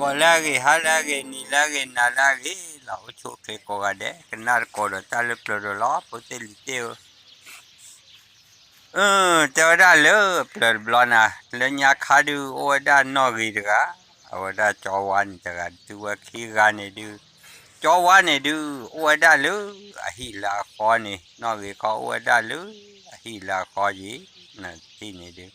ဂီၤလၢအဂ့ၤ, ဟါလၢအဂ့ၤ, နံၤလၢအဂ့ၤ, နၤလၢအဂ့ၤ, လီၤအိၣ်ဆူၣ်အိၣ်ချ့ကိးဂၤဒဲး, ကနၣ်သကိးဒီးတၢ်လၢပျၢၤဒီးလီၤ ဖိသ့ၣ်လံၤသ့ၣ်ဧၢ. တဲဝဲဒၣ်လၢပျၢၤတဘျီနၤ, လၢညါခါဒုး အိၣ်ဝဲဒၣ်နီၣ်ဂ့ၤတဂၤ, အဝဲဒၣ်ကၠီဝါန့ၣ်တဂၤ, တုၤဝဲခံဂၤန့ၣ်ဒုး, ကၠီဝါန့ၣ်ဒုး အိၣ်ဝဲဒၣ်လၢအဟံၣ်လၢအဃီန့ၣ်, နီၣ်ဂ့ၤခီအိၣ်ဝဲဒၣ်လၢအဟံၣ်လၢအဃီယံၤ, နတထံၣ်န့ၣ်ဒုး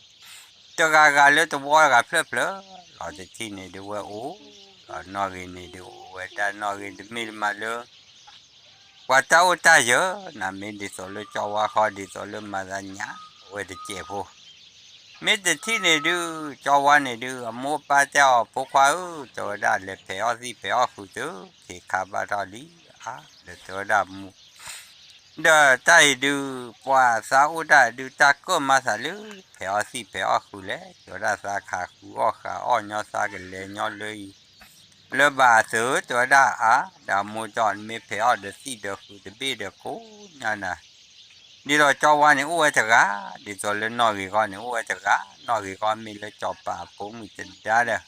တဂၤဂၤလၢသဝီတဂၤဖျၢၣ်ဖျၢၣ်, လီၤတထံၣ်န့ၣ်ဒုးဝဲအိၣ်, လီၤနီၣ်ဂ့ၤန့ၣ်ဒုးအိၣ်ဝဲဒၣ်နီၣ်ဂ့ၤတမ့ၢ်တမၤလၢ ပှၤတၢ်အိၣ်တၢ်ယၢၤ, နမ့ၢ်ဒ်သိးလၢကၠီဝါဃီ ဒ်သိးလၢမၤသးညါဝဲတစဲးဖိ, မ့ၢ်တထံၣ်န့ၣ်ဒုး ကၠီဝါန့ၣ်ဒုး အမိၢ်အပၢ်တဲအီၤ ဖိခွါဧၢ, တဲဝဲဒၣ်လဲၤဖဲးအီၣ်သံၣ်ဖဲးအီၣ်ဃုာ်သု, ခ့ခါဘၣ်ထီၣ်လံ, အါ, ဒီးတဲဝဲဒၣ်မူ ဒီးတၢ်အံၤဒုး ပှၤသးအိၣ်တၢ်ဒုး တၢ်ကၢၢ်မၤသးလၢ ဖဲးအီၣ်သံၣ်ဖဲးအီၣ်ဃုာ်လဲၣ်, တဲဝဲဒၣ်သးခးဃုအီၣ်ဃာ်အီၣ်ညီ သးကလဲၤညီလၢအံၤ လၢဘၣ်အသုး, တဲဝဲဒၣ်အါ, ဒီးအမိၢ်တဲအီၤ နမ့ၢ်ဖဲးအီၣ်ဒီးသံၣ်ဒီးဃုာ်တဘ့ၣ်ဒီးကိးညါနၤ, ဒ်သိးကၠီဝါန့ၣ်အိၣ်ဝဲတဂၤ, ဒ်သိးလၢနီၣ်ဂ့ၤဃီန့ၣ်အိၣ်ဝဲတဂၤ, နီၣ်ဂ့ၤဃီမ့ၢ်လၢစီၤပၤအဖိမုၣ်တဒါဒီး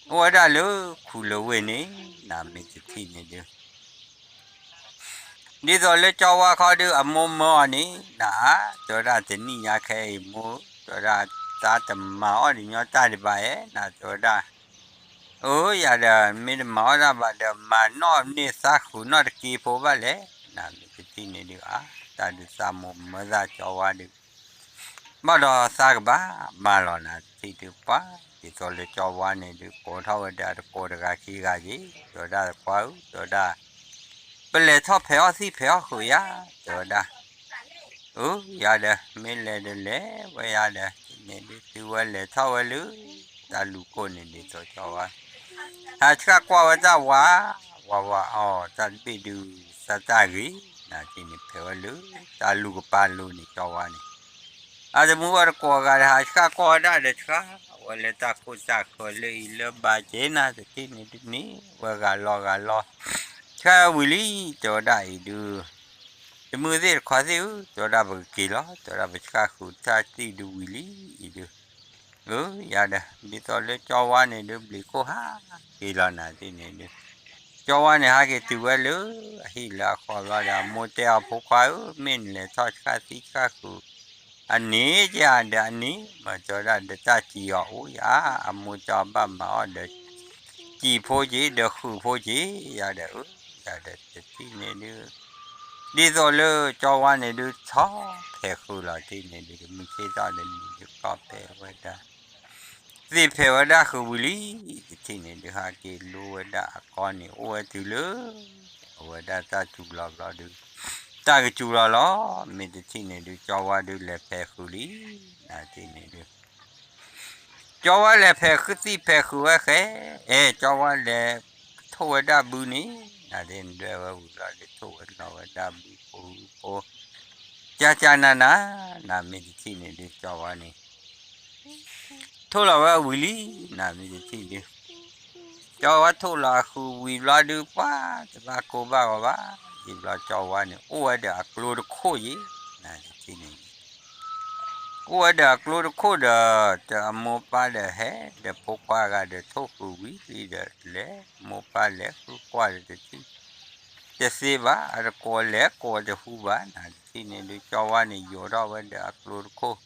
အိၣ်ဝဲဒၣ်လၢခူလၢဝ့ၢ်န့ၣ်, နမ့ၢ်တထံၣ်န့ၣ်ဒုး ဒ်သိးလၢကၠီဝါခီဒုး အမိၢ်မၢအီၤန့ၣ် နအါ, တဲဝဲဒၣ်တနံၣ်ညါခဲအံၤမိၢ်, တဲဝဲဒၣ်သးတမၤအီၣ်ဒံးညီတၢ်ဒံးဘၣ်ဧါ, နတဲဝဲဒၣ်, အိ ယၤဒီး မ့ၢ်တမၤအီၣ်တၢ်ဘၣ်ဒီး မၤနီၣ်န့ၢ်သးဃုာ်နီၣ်တက့ၢ်ဖိဘၣ်လဲၣ်, နမ့ၢ်တထံၣ်န့ၣ်ဒုးအါ, တၢ်ဒုးသးမိၢ်မၢသးကၠီဝါဒုး ဘၣ်ဒီးသးကဘၣ်မၤလီၤနၤတထံၣ်ဒုးပှၤ, ဒ်သိးလၢကၠီဝါန့ၣ်ဒုး ကိးထီၣ်ဝဲဒၣ်တကိးတဂၤခံဂၤက့ၤ, တဲဝဲဒၣ်ခွါဧၢ, တဲဝဲဒၣ် ပလဲၤထီၣ်ဖဲးအီၣ်သံၣ်ဖဲးအီၣ်ဃုာ်ယၤ, တဲဝဲဒၣ်, အိ ယၤဒီး မ့ၢ်လဲၤဒီးလဲၤဝဲယၤဒီး န့ၣ်ဒုးတုၤဝဲလဲၤထီၣ်ဝဲလၢ တၢ်လူၢ်ကိၢ်န့ၣ်ဒ်သိးကၠီဝါ ဟးဆှၣ်ကွၢ်ဝဲတၢ်ဝး, ဝးဝးအီၤ တၢ်တဘ့ၣ်ဒုး သးတၢ်ဂ့ၤ, နတထံၣ်န့ၣ်ဖဲးဝဲလၢ တၢ်လူၢ်ကပၤလိၤန့ၣ်ကၠီဝါန့ၣ် အတမူဝဲတကိးဂၤဒီး ဟးဆှၣ်ကွၢ်ဝဲဒၣ်ဒီးဆှၣ်ဝဲလၢတၢ်ခိၣ်တၢ်ဃၢၤလၢအံၤလၢဘၣ်က့ၤ နတထံၣ်န့ၣ်ဒုးန့ၣ် ဝဲဂၤလီၤဂၤလီၤ, ဆှၣ်ဝံၤလံ, တဲဝဲဒၣ်အံၤဒုး တမုၢ်သ့ၣ်တခီသ့ၣ်ဧၢ, တဲဝဲဒၣ်ပကက့ၤလီၤ, တဲဝဲဒၣ်ပဆှၣ်ဃုာ်တၢ်သံၣ်ဒုးဝံၤလံအံၤဒုး, အိ ယၤဒီး ဒ်သိးလၢကၠီဝါန့ၣ်ဒုး ဘျံးခိၣ်ဟးက့ၤလီၤနၤတထံၣ်န့ၣ်ဒုး ကၠီဝါန့ၣ်ဟးက့ၤတုၤဝဲလၢအဟံၣ်လၢအဃီဘျီဒီး အမိၢ်တဲအီၤဖိခွါဧၢ, မ့ၢ်နလဲၤထီၣ်ဆှၣ်သံဆှၣ်ဃုာ် အန့ၣ်ကဒီးအန့ၣ် မ့ၢ်တဲဝဲဒၣ်ဒီးတၢ်စံးအီၤအိၣ်ယၤ, အမိၢ်တဲအီၤဘၣ်မၤအီၣ်ဒီး စံးဖိက့ၤ ဒီးဃုာ်ဖိက့ၤ, ယၤဒီးအၢ, ယၤဒီးတထံၣ်န့ၣ်ဒုး ဒ်သိးလၢကၠီဝါန့ၣ်ဒုး ထီၣ်ဖဲးဃုာ်လီၤတထံၣ်န့ၣ်ဒုး တမုၢ်ဆ့ၣ်ထီၣ်ဒီးန့ၣ်ဒုး ကီၢ်ဖဲးဝဲဒၣ် သ့ၣ်ဖဲးဝဲဒၣ်ဃုာ်ဝံၤလံ, တထံၣ်န့ၣ်ဒုး ဟးက့ၤလိဝဲဒၣ်အကီၢ်န့ၣ် အိၣ်ဝဲတုၤလၢ အဝဲဒၣ်တၢ်စူၤလီၤဘျီဒုး တၢ်ကစူၤလီၤလီၤ, မ့ၢ်တထံၣ်န့ၣ်ဒုး ကၠီဝါဒုးလဲၤဖဲးဃုာ်လံ, နတထံၣ်န့ၣ်ဒုး ကၠီဝါလဲၤဖဲးဃုာ်သံၣ်ဖဲးဃုာ်ဝဲဃဲ, အဲ ကၠီဝါလဲၤထိၣ်ဝဲဒၣ်ဘုန့ၣ်, နဒဲဒွဲၣ်ဝဲဝံၤလီၤဒုး ထိၣ်ဝဲလီၤဝဲဒၣ်ဘုဖိဘုဖိ, ကၠၢ်ကၠၢ်နၤနၤ, နမ့ၢ်တထံၣ်န့ၣ်ဒုး ကၠီဝါန့ၣ် ထိၣ်လီၤဝဲဝံၤလံ, နမ့ၢ်တထံၣ်ဒုး ကၠီဝါထိၣ်လီၤအဃုာ်ဝံၤဘျီဒုး ပှၤတဘၣ်ကိၢ်ဘၣ်ဂီၤဘၣ်, ယံာ်ဘျီကၠီဝါန့ၣ် အိၣ်ဝဲဒီးအကျိတခိၣ်ယံၤ, နတထံၣ်န့ၣ် အိၣ်ဝဲဒီးအကျိတခိၣ်ဒီး တအမိၢ်ပၢ်ဒီးဟဲ ဒီးဖိခွါဂၤဒီးထိၣ်ဃုာ်ဝံၤလံဒီးလဲၤ, မိၢ်ပၢ်လဲၤဃုကွၢ်ဒီးတထံၣ် တသ့ဘၣ်, အတကိးလဲၤကိးတဟူဘၣ်, နတထံၣ်န့ၣ်ဒုး ကၠီဝါန့ၣ် ယိးထီၣ်ဝဲဒီးအကျိတခိၣ်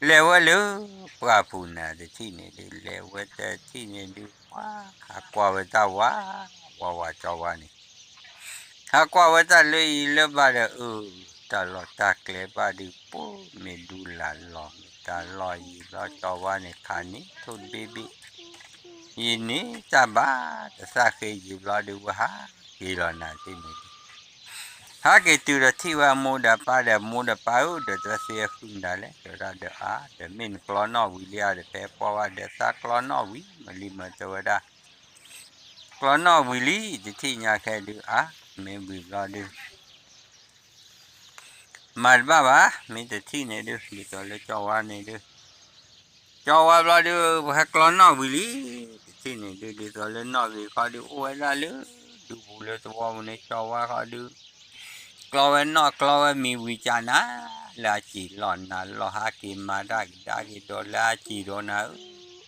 လဲၤဝဲလၢပှၢ်ပူၤ, နတထံၣ်န့ၣ်ဒုး လဲၤဝဲတထံၣ်န့ၣ်ဒုး ပှၤဟးကွၢ်ဝဲတၢ်ဝး, ဝးဝးကၠီဝါန့ၣ် ဟးကွၢ်ဝဲတၢ်လၢအံၤလၢဘၣ်ဒီး အၢ တၢ်လီၢ်တၢ်ကျဲဘၣ်ဒုး ပမ့ၢ်ဒူလၢ်လီၤ မ့ၢ်တၢ်လီၢ်ယံၤဘျီ ကၠီဝါန့ၣ် ခးန့ၢ်ထိၣ်တဘ့ၣ်ဘ့ၣ် ယံၤန့ၣ် တၢ်ဘၣ်တသးဃ့ယံၤဘျီဒုး ဝဲဟးက့ၤလီၤ နတထံၣ်န့ၣ်ဒုး ဟးက့ၤတုၤဒီးထံၣ်ဝဲအမိၢ်ဒီးပၢ်ဒီး မိၢ်ဒီးပၢ်ဧၢ ဒီးတသ့အဃုမတၤလဲၣ် တဲဝဲဒၣ်ဒီးအါ ဒီးမ့ၢ်နကျီနီၣ်ဝံၤလံဧါ ဒီးဖဲကွၢ်ဝဲဒီးသးကျီနီၣ်ဝံၤ မ့ၢ်လံမ့ၢ်တဲဝဲဒၣ် ကျီနီၣ်ဝံၤလံ တထံၣ်ညါခဲဒုးအါ မ့ၢ်ဝံၤဘျီဒုး မၤတဘၣ်ဘၣ် မ့ၢ်တထံၣ်န့ၣ်ဒုး ဒ်သိးလၢကၠီဝါန့ၣ်ဒုး ကၠီဝါဘျီဒုး ပဟဲကျီနီၣ်ဝံၤလံ တထံၣ်န့ၣ်ဒုး ဒ်သိးလၢနီၣ်ဂ့ၤခီဒုး အိၣ်ဝဲဒၣ်လၢ ဒူပူၤလၢသဝီပူၤန့ၣ် ကၠီဝါခီဒုး ကျီဝဲနီၣ်ကျီဝဲမံၤဝံၤကၢ်နၤ လၢအစံာ်လီၢ်နၤလီၢ် ဟးက့ၤမၤတၢ်ကဒါက့ၤဒီးလၢအစံာ်ဒီးနၤ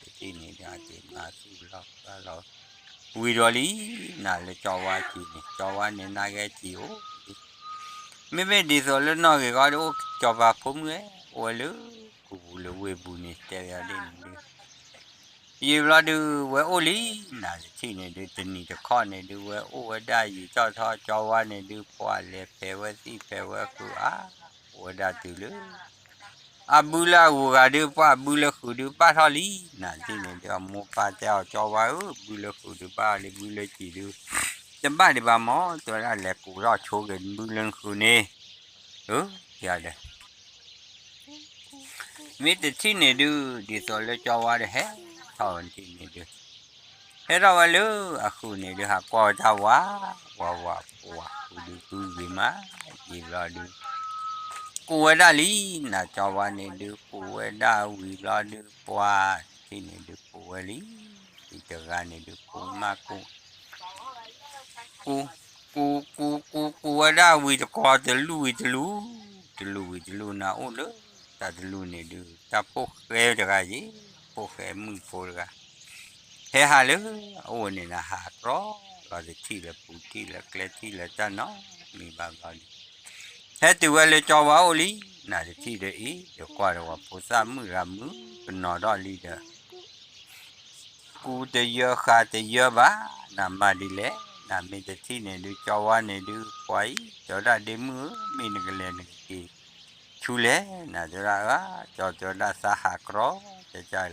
ဧၢ နၤတထံၣ်န့ၣ်ဒုး အက့ၤမၤသူၣ်လီၤပှၢ်လီၤ ဝံၤဒီးလံ, နၤလၢကၠီဝါက့ၤန့ၣ် ကၠီဝါန့ၣ် နာ်က့က့ၤအိၣ်လံ, မ့မ့ၢ်ဒ်သိးလၢနီၢ်ဂ့ၤဂီၢ်ဒုး အိၣ်ကၠီပၤဖိမုၣ်ဧၢ, အိၣ်ဝဲလၢကူပူၤလၢဝ့ၢ်ပူၤန့ၣ် တဲဝဲဒ်န့ၣ်ဒုး ယံာ်ဘျီဒုး ဝဲအိၣ်လံ, နၤတထံၣ်န့ၣ်ဒုး တနံၤတခီန့ၣ်ဒုး ဝဲအိၣ်ဝဲဒၣ်ယံာ်ထီၣ်ထီၣ် ကၠီဝါန့ၣ်ဒုး ပှၤလဲၤဖဲးဝဲသံၣ်ဖဲးဝဲဃုာ်အါ, အိၣ်ဝဲဒၣ်တုၤလၢ အဘုလၢအဂုၤအဂၤဒုး ပှၤအဘုလၢဃုာ်ဒုးဘၣ်ထီၣ်လံ, နၤတထံၣ်န့ၣ်ဒုး အမိၢ်ပၢ်တဲအီၤ ကၠီဝါဧၢ, ဘုလၢဃုာ်ဒုးဘၣ်လံ ဘုလၢစံာ်ဒုး တဘၣ်ဒံးဘၣ်မၢ်, တဲဝဲဒၣ်လဲၤကူးထီၣ်ဆိက့ၤ ဘုလၢနဃုာ်န့ၣ်, အၢ, ယၤဒီး မ့ၢ်တထံၣ်န့ၣ်ဒုး ဒ်သိးလၢကၠီဝါဒီးဟဲထီၣ်ဝဲတထံၣ်န့ၣ်ဒုး ဟဲထီၣ်ဝဲလၢအဃုာ်န့ၣ်ဒုး ဟးကွၢ်ဝဲတၢ်ဝါ, ဝါဝါပှၤဃုာ်ဒုး ဃုဂ့ၤမး, ယံာ်ဘျီဒုး ကူးဝဲဒၣ်လံ, နၤကၠီဝါန့ၣ်ဒုး ကူးဝဲဒၣ်ဝံၤဘျီဒုး ပှၤတထံၣ်န့ၣ်ဒုး ကူးဝဲလံ, ဝံၤတဂၤန့ၣ်ဒုး ကူးမးကူး ကူး ကူး ကူး ကူးဝဲဒၣ်ဝံၤတကိး တလူၢ်ဝံၤတလူၢ်, တလူၢ်ဝံၤတလူၢ် နၤအိၣ်လၢ တၢ်တလူၢ်န့ၣ်ဒုး တၢ်ဖိၣ်ဃဲတဂၤယ့ၣ်, ဖိၣ်ဃဲမုၣ်ဖိတဂၤ, ဟဲဟးလၢအအိၣ်န့ၣ် နၤဟးကြီလီၤတထံၣ်လၢပူၤထံၣ်လၢကျဲထံၣ်လၢတၢ်နီတမံၤဘၣ်ဘျီဒုး ဟဲတုၤဝဲလၢကၠီဝါအိၣ်လံ, နၤတထံၣ်ဒီးအံၤ ယကွၢ်ဒီးပှၤဖိသၣ်မုၣ်တဂၤမုၣ်ကနီၤထီၣ်လံဒီး ကူးတယၢဃာ်တယၢဘၣ်, နၤမၤဒ်လဲၣ်, နၤမ့ၢ်တထံၣ်န့ၣ်ဒုး ကၠီဝါန့ၣ်ဒုး ပှၤအံၤ တဲဝဲဒၣ်ဒ့မုၣ်ဧၢ, မ့ၢ်နကလဲၤနကက့ၤ ဆူလဲၣ်, နၤတဲဝဲဒၣ်အၢ, ကၠီတဲဝဲဒၣ်သးဟးကြီ ကၠီကၠီလီၤ,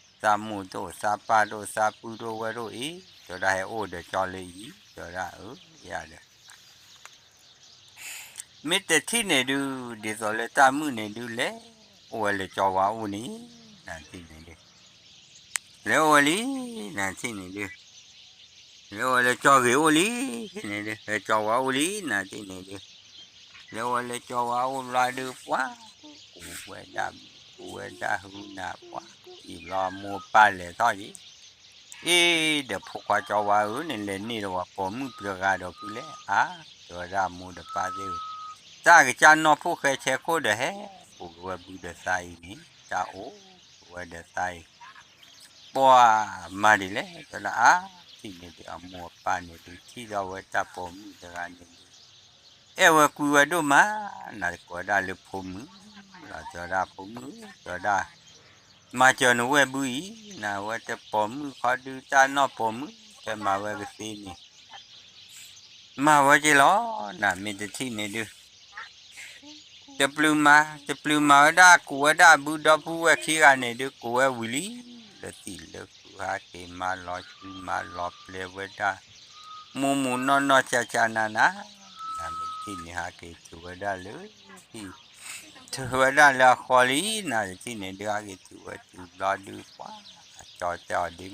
သးမိၢ်တအိၣ် သးပၢ်တအိၣ် သးပုၢ်တအိၣ်ဝဲၢ်တအိၣ်အံၤ, တဲဝဲဒၣ်ဟဲအိၣ်ဒီးကၠီလၢအံၤ, တဲဝဲဒၣ်အၢ, ယၤဒီး မ့ၢ်တထံၣ်န့ၣ်ဒုး ဒ်သိးလၢတၢ်မုၣ်န့ၣ်ဒုးလဲၤ အိၣ်ဝဲလၢကၠီဝါအိၣ်န့ၣ်, နၤတထံၣ်န့ၣ်ဒုး လဲၤအိၣ်ဝဲလံ, နၤတထံၣ်န့ၣ်ဒုး လဲၤအိၣ်ဝဲလၢကၠီဂ့ၤအိၣ်လံ, န့ၣ်ဒုး လၢကၠီဝါအိၣ်လံ, နၤတထံၣ်န့ၣ်ဒုး လဲၤအိၣ်ဝဲလၢကၠီဝါအိၣ်ဘျီဒုး ပှၤ ကူးဝဲဒၣ် ကူးဝဲဒၣ်ဟူနၤပှၤ, အံၤဘျီမိၢ်ပၢ်လဲၤထီၣ်ယံၤ အ့ ဒီးဖိခွါကၠီဝါဧၢ, နလဲၤန့ၢ်ဒီးပှၤပိာ်မုၣ်တဂၤဒီးဖုလဲၣ်, အါ, တဲဝဲဒၣ်မိၢ်ဒီးပၢ်သ့ၣ်ဧၢ, တၢ်ကစၢ်နီၢ်ဖိၣ်ဃဲဆဲခိၣ်ဒီးဟဲ ကူးက့ၤဝဲဘုဒီးသါအံၤန့ၣ် တၢ်အိၣ်က့ၤဝဲဒီးသါအံၤ, ပှၤမၤဒ်လဲၣ်, တဲဝဲဒၣ်အါ, ထံၣ်န့ၣ်ဒုး အမိၢ်အပၢ်န့ၣ်ဒုး ထံၣ်ထီၣ်ဝဲတၢ်ပိာ်မုၣ်တဂၤန့ၣ်ဒုး အဲၣ်ဝဲကွံဝဲဒိၣ်မး, နၤကိးဝဲဒၣ်လၢဖိမုၣ်, လီၤတဲဝဲဒၣ်ဖိမုၣ်, တဲဝဲဒၣ် မၤစၢၤနဝဲၢ်ဘုအံၤ, နဝဲတပိာ်မုၣ်ခီဒုးတၢ်နီၢ်ပိာ်မုၣ်, တဲမၤဝဲကသ့န့ၣ်, မၤဝဲက့ၤလီၤ, နမ့ၢ်တထံၣ်န့ၣ်ဒုး တပျုၤမၤ, တပျုၤမၤဝဲဒၣ် ကူးဝဲဒၣ်ဘုဒီပုၢ်ဝဲၢ်ခံဂၤန့ၣ်ဒုး ကူးဝဲဝံၤလံ, လၢသံၣ်လၢဃုာ်ဟးက့ၤမၤလီၤစုမၤလီၤပျဲဝဲဒၣ်, မူးမူးနီၢ်နီၢ်ကၢ်ကၢ်နးနး, နမ့ၢ်တထံၣ်န့ၣ် ဟးက့ၤတုၤဝဲဒၣ်လၢ ထံၣ်ဝဲဒၣ်လၢအဃီလံ, နတထံၣ်န့ၣ်ဒုး ဟးက့ၤတုၤဝဲတုၤဘျီဒုး ပှၤ ကၠီတဲအီၤဒ့မုၣ်ဧၢ, တဲဝဲဒၣ် အိၣ်ဒီး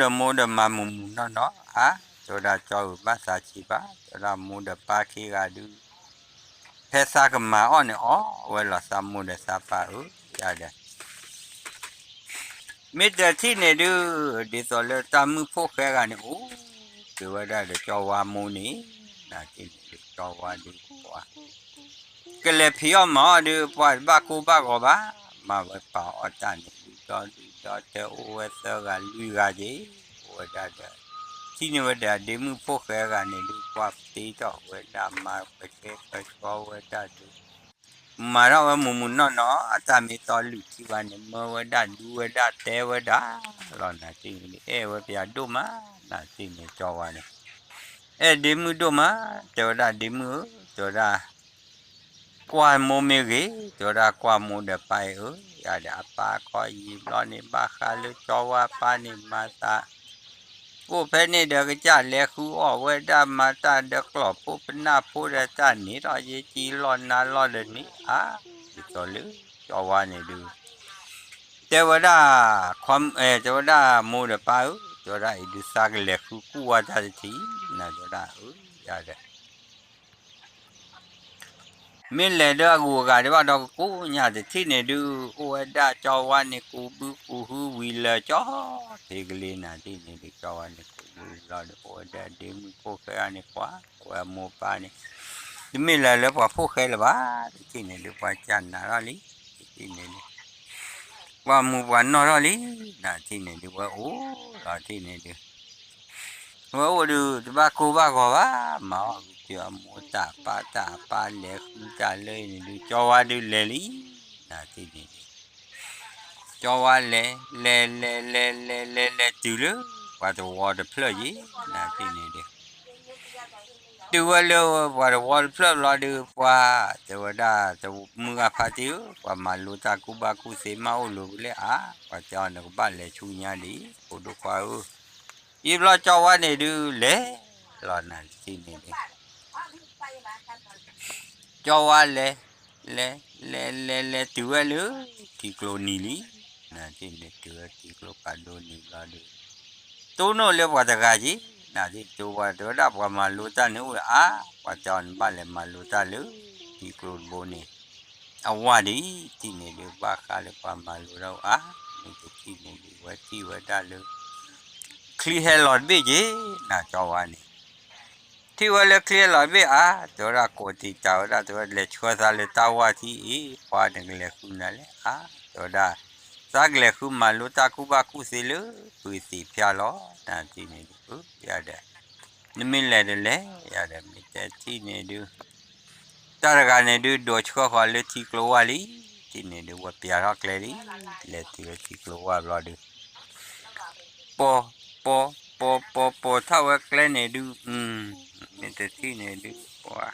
မိၢ်ဒီးမါမူးမူးနီၢ်နီၢ်ဧါ, တဲဝဲဒၣ် ကၠီဧၢ ဘၣ်သးဆံးဘၣ်, တဲဝဲဒၣ် မိၢ်ဒီးပၢ်ခံဂၤဒုး ဖဲသးကမၤအီၣ်န့ၣ် အီၣ်ဝဲလီၤသးမိၢ်ဒီးသးပၢ်ဧၢ, ယၤဒီး မ့ၢ်တထံၣ်န့ၣ်ဒုး ဒ်သိးလၢတၢ်မုၣ်ဖိၣ်ဃဲဂၤန့ၣ် အိၣ်က့ၤဝဲဒၣ်ဒီးကၠီဝါမိၢ်န့ၣ်, နတထံၣ်န့ၣ်ဒုး ကၠီဝါဒုး ပှၤ ကလဲၤဖံးအီၣ်မၤအီၣ်ဒုး ပှၤတဘၣ်ကိၢ်ဘၣ်ဂီၤဘၣ်, မၤဝဲပာ်အီၣ်တၢ်န့ၣ် ဒုးဒီဒုးဒီ တဲအိၣ်ဝဲသၢဂၤလွံၢ်ဂၤက့ၤ, အိၣ်ဝဲဒၣ်ဒီး ထံၣ်န့ၢ်ဝဲဒီးဒ့မုၣ်ဖိၣ်ဃဲဂၤန့ၣ်ဒုး ပှၤပ့ထီၣ်ဝဲဒၣ် မၤပကဲပကီဝဲဒၣ်ဒုး မၤထီၣ်ဝဲမူးမူးနီၢ်နီၢ်, တၢ်မ့ၢ်တီလုၢ်ထံဘၣ်န့ၣ် မၢဝဲဒၣ်ဒူဝဲဒၣ်တဲဝဲဒၣ်လီၤ, နတထံၣ်န့ၣ်ဒုး အဲၣ်ဝဲပယၤဒိၣ်မး, နတထံၣ်န့ၣ်ကၠီဝါန့ၣ် အဲၣ်ဒ့မုၣ်ဒိၣ်မး, တဲဝဲဒၣ်ဒ့မုၣ်ဧၢ, တဲဝဲဒၣ် ကွၢ်မိၢ်မ့ၢ်ဂ့ၤ, တဲဝဲဒၣ်ကွၢ်မိၢ်ဒီးပၢ်အံၤဧၢ, ယၤဒီးအပၢ်ခီယံာ်ဘျီန့ၣ် ဘၣ်ဃးလၢကၠီဝါပၢ်န့ၣ်မၤသး အိၣ်ဖဲန့ၣ်ဒီးကစၢ်လဲၤဃုအီၣ်ဝဲဒၣ်မၤတၢ်ဒီးကျီၢ်ဖိပနၢ်ဖိဒီးတၢ်န့ၣ်ဒီး ယကံလီၤနၤလီၤဒီးန့ၣ်ဧါ, ဒ်သိးလၢကၠီဝါန့ၣ်ဒုး တဲဝဲဒၣ် တဲဝဲဒၣ်မိၢ်ဒီးပၢ်ဧၢ, တဲဝဲဒၣ်အံၤဒုးသးကလဲၤဃုကူၣ်ဝဲတၢ်တထံၣ်, နတဲဝဲဒၣ်အၢ, ယၤဒီး မ့ၢ်လဲၤဒီးအဂုၤအဂၤဒံးဘၣ်ဒီးကကိးညၣ်တထံၣ်န့ၣ်ဒုး အိၣ်ဝဲဒၣ်ကၠီဝါန့ၣ်ကူးဘုကူးဟုဝံၤလၢာ်ကၠီ ဖံကလ့နၤတထံၣ်န့ၣ်ဒုး ကၠီဝါန့ၣ်ကူးဘုလီၤဒီး အိၣ်ဝဲဒၣ်ဒ့မုၣ်ဖိၣ်ဃဲဂၤန့ၣ် ကွၢ်ဝဲမိၢ်ပၢ်န့ၣ် တမ့ၢ်လၢၤလၢပှၤဖိၣ်ဃဲလၢၤဘၣ်, တထံၣ်န့ၣ်ဒုး ပှၤကၢ်နးထီၣ်လံ, တထံၣ်န့ၣ်ဒုး ပှၤမူးပှၤနီၢ်ထီၣ်လံ, နထံၣ်န့ၣ်ဒုး ဝဲအိၣ်လီၤထံၣ်န့ၣ်ဒုး ဝဲအိၣ်ဒုး တဘၣ်ကိၢ်ဘၣ်ဂီၤဘၣ်, မၤအီၣ်ကစၢၢ်အမိၢ်တၢ်ပၢ် တၢ်ပၢ်လဲၤဃုတၢ်လၢန့ၣ်ဒုး ကၠီဝါဒုးလဲၤလံ, နထံၣ်န့ၣ်ဒုး ကၠီဝါလဲၤ လဲၤ လဲၤ လဲၤ လဲၤ လဲၤ လဲၤတုၤလၢ ပှၤတဝီတဖျၢၣ်ယံၤ, နထံၣ်န့ၣ်ဒုး တုၤဝဲလၢပှၤတဝီတဖျၢၣ်ဘျီဒုး ပှၤတဲဝဲဒၣ် တမုၢ်ဂၤဖါတံၢ်ဧၢ, ပှၤမၤလိတၢ်ကူၣ်ဘၣ်ကူၣ်သ့မးအိၣ်လၢၤဝံၤလၢအါ, ပှၤတဲအီၤနကဘၣ်လဲၤဆူညါဒံး ဖိဒိၣ်ခွါဧၢ, ယံၤဘျီကၠီဝါန့ၣ်ဒုး လဲၤလီၤနၤတထံၣ်န့ၣ်ဒုး ကၠီဝါလဲၤ လဲၤ လဲၤ လဲၤ လဲၤတုၤဝဲလၢ ထံကျိနံၤလံ, နထံၣ်န့ၣ်တုၤဝဲထံကျိဖးဒိၣ်နံၤဘျီဒုး တိၢ်နီၣ်လၢပှၤတဂၤက့ၤ, နထံၣ်တိၢ်ဝဲတဲဝဲဒၣ်ပှၤမၤလိတၢ်န့ၣ်အိၣ်လၢအါ, ပှၤတဲအီၤနဘၣ်လဲၤမၤလိတၢ်လၢ ထံကျိတဘိန့ၣ် အဝါဒံး, ထံၣ်န့ၣ်ဒုးဘၣ်ဃးလၢပှၤမၤလိတၢ်အိၣ်အါ, မ့ၢ်တထံၣ်န့ၣ်ဒုး ဝဲထံၣ်ဝဲဒၣ်လၢ ချံဟဲလီၤတဘ့ၣ်က့ၤ, နကၠီဝါန့ၣ် ထံၣ်ဝဲလၢချံဟဲလီၤတဘ့ၣ်အါ, တဲဝဲဒၣ်ကိးတံာ်တာ်ဝဲဒၣ် တဲဝဲလဲၤဆှၢသးလၢတၢ်ဝၢ်ထံအံၤ, ပှၤနကလဲၤဃုနၤလဲၣ်အါ, တဲဝဲဒၣ် သးကလဲၤဃုမၤလိတၢ်ကူၣ်ဘၣ်ကူၣ်သ့လၢ ဖုသံးဖၠၣ်လီၤ, နထံၣ်န့ၣ်ဒုး ယၤဒီး နမ့ၢ်လဲၤဒီးလဲၤ, ယၤဒီးမ့ၢ်တထံၣ်န့ၣ်ဒုး တၢ်တဂၤန့ၣ်ဒုး ဒိးဆှၢဃီၤလၢထံကျိဝၢ်လံ, ထံၣ်န့ၣ်ဒုး ဝဲပျးထီၣ်ကျဲလံ, လဲၤတုၤလၢထံကျိဝၢ်ဘျီဒုး ပိာ် ပိာ် ပိာ် ပိာ် ပိာ်ထီၣ်ဝဲကျဲန့ၣ်ဒုး, မ့ၢ်တထံၣ်န့ၣ်ဒုး ပှၤ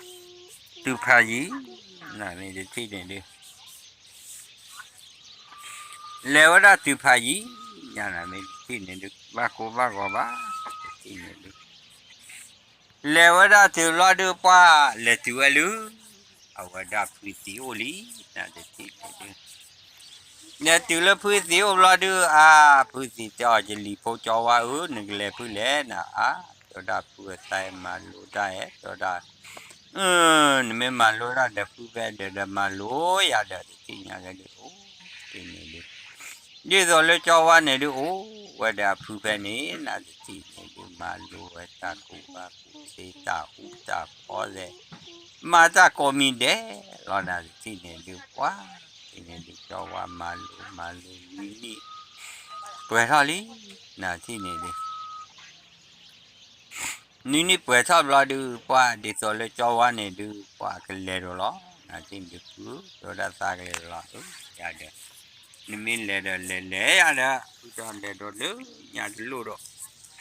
တုၤဖးယံၤ, နမ့ၢ်တထံၣ်န့ၣ်ဒုး လဲၤဝဲဒၣ်တုၤဖးယံၤ, ယၤနမ့ၢ်တထံၣ်န့ၣ်ဒုး ဘၣ်ကိၢ်ဘၣ်ဂီၤဘၣ်, တထံၣ်န့ၣ်ဒုး လဲၤဝဲဒၣ်တုၤဘျီဒုး ပှၤလဲၤတုၤဝဲလၢ အဝဲဒၣ်ဖုသံးအိၣ်လံ, နတထံၣ်န့ၣ်ဒုး လဲၤတုၤလၢဖုသံးအိၣ်ဘျီဒုး အါ, ဖုသံးတဲအီၤ ယလံၤဖိကၠီဝါဧၢ, နကလဲၤဖုလဲၣ်နအါ, တဲဝဲဒၣ်ဖုအသးမၤလိတၢ်ဧဲ, တဲဝဲဒၣ် နမ့ၢ်မၤလိတၢ်ဒီးဖုဖဲဒီး ဒီးမၤလိယၤဒီးတထံၣ်ညါကဲဒုး အိၣ်တထံၣ်န့ၣ်ဒုး ဒ်သိးလၢကၠီဝါန့ၣ်ဒုး အိၣ်ဝဲဒီးအဖုဖဲန့ၣ် နတထံၣ်န့ၣ်ဒုး မၤလိဝဲတၢ်ကူၣ်ဘၣ်ကူၣ်သ့ တၢ်အူတၢ်ဖီသဲး မၤတၢ်ကိးမံၤဒဲးလီၤ နတထံၣ်န့ၣ်ဒုး ပှၤတထံၣ်န့ၣ်ဒုး ကၠီဝါမၤလိမၤလိနွံနံၣ် ပှဲၤထီၣ်လံ နတထံၣ်န့ၣ်ဒုး နွံနံၣ်ပှဲၤထီၣ်ဘျီဒုး ပှၤဒ်သိးလၢကၠီဝါန့ၣ်ဒုး ပှၤကလဲၤဒီးလီၤ နတထံၣ်န့ၣ်ဒုး ဖု တဲဝဲဒၣ်သးကလဲၤဒီးလီၤ ယၤဒီး နမ့ၢ်လဲၤဒီးလဲၤလဲၤယၤဒီး ဖုတဲလဲၤဒီးလၢညါတလိၣ်ဒီး ယံၤဘျီ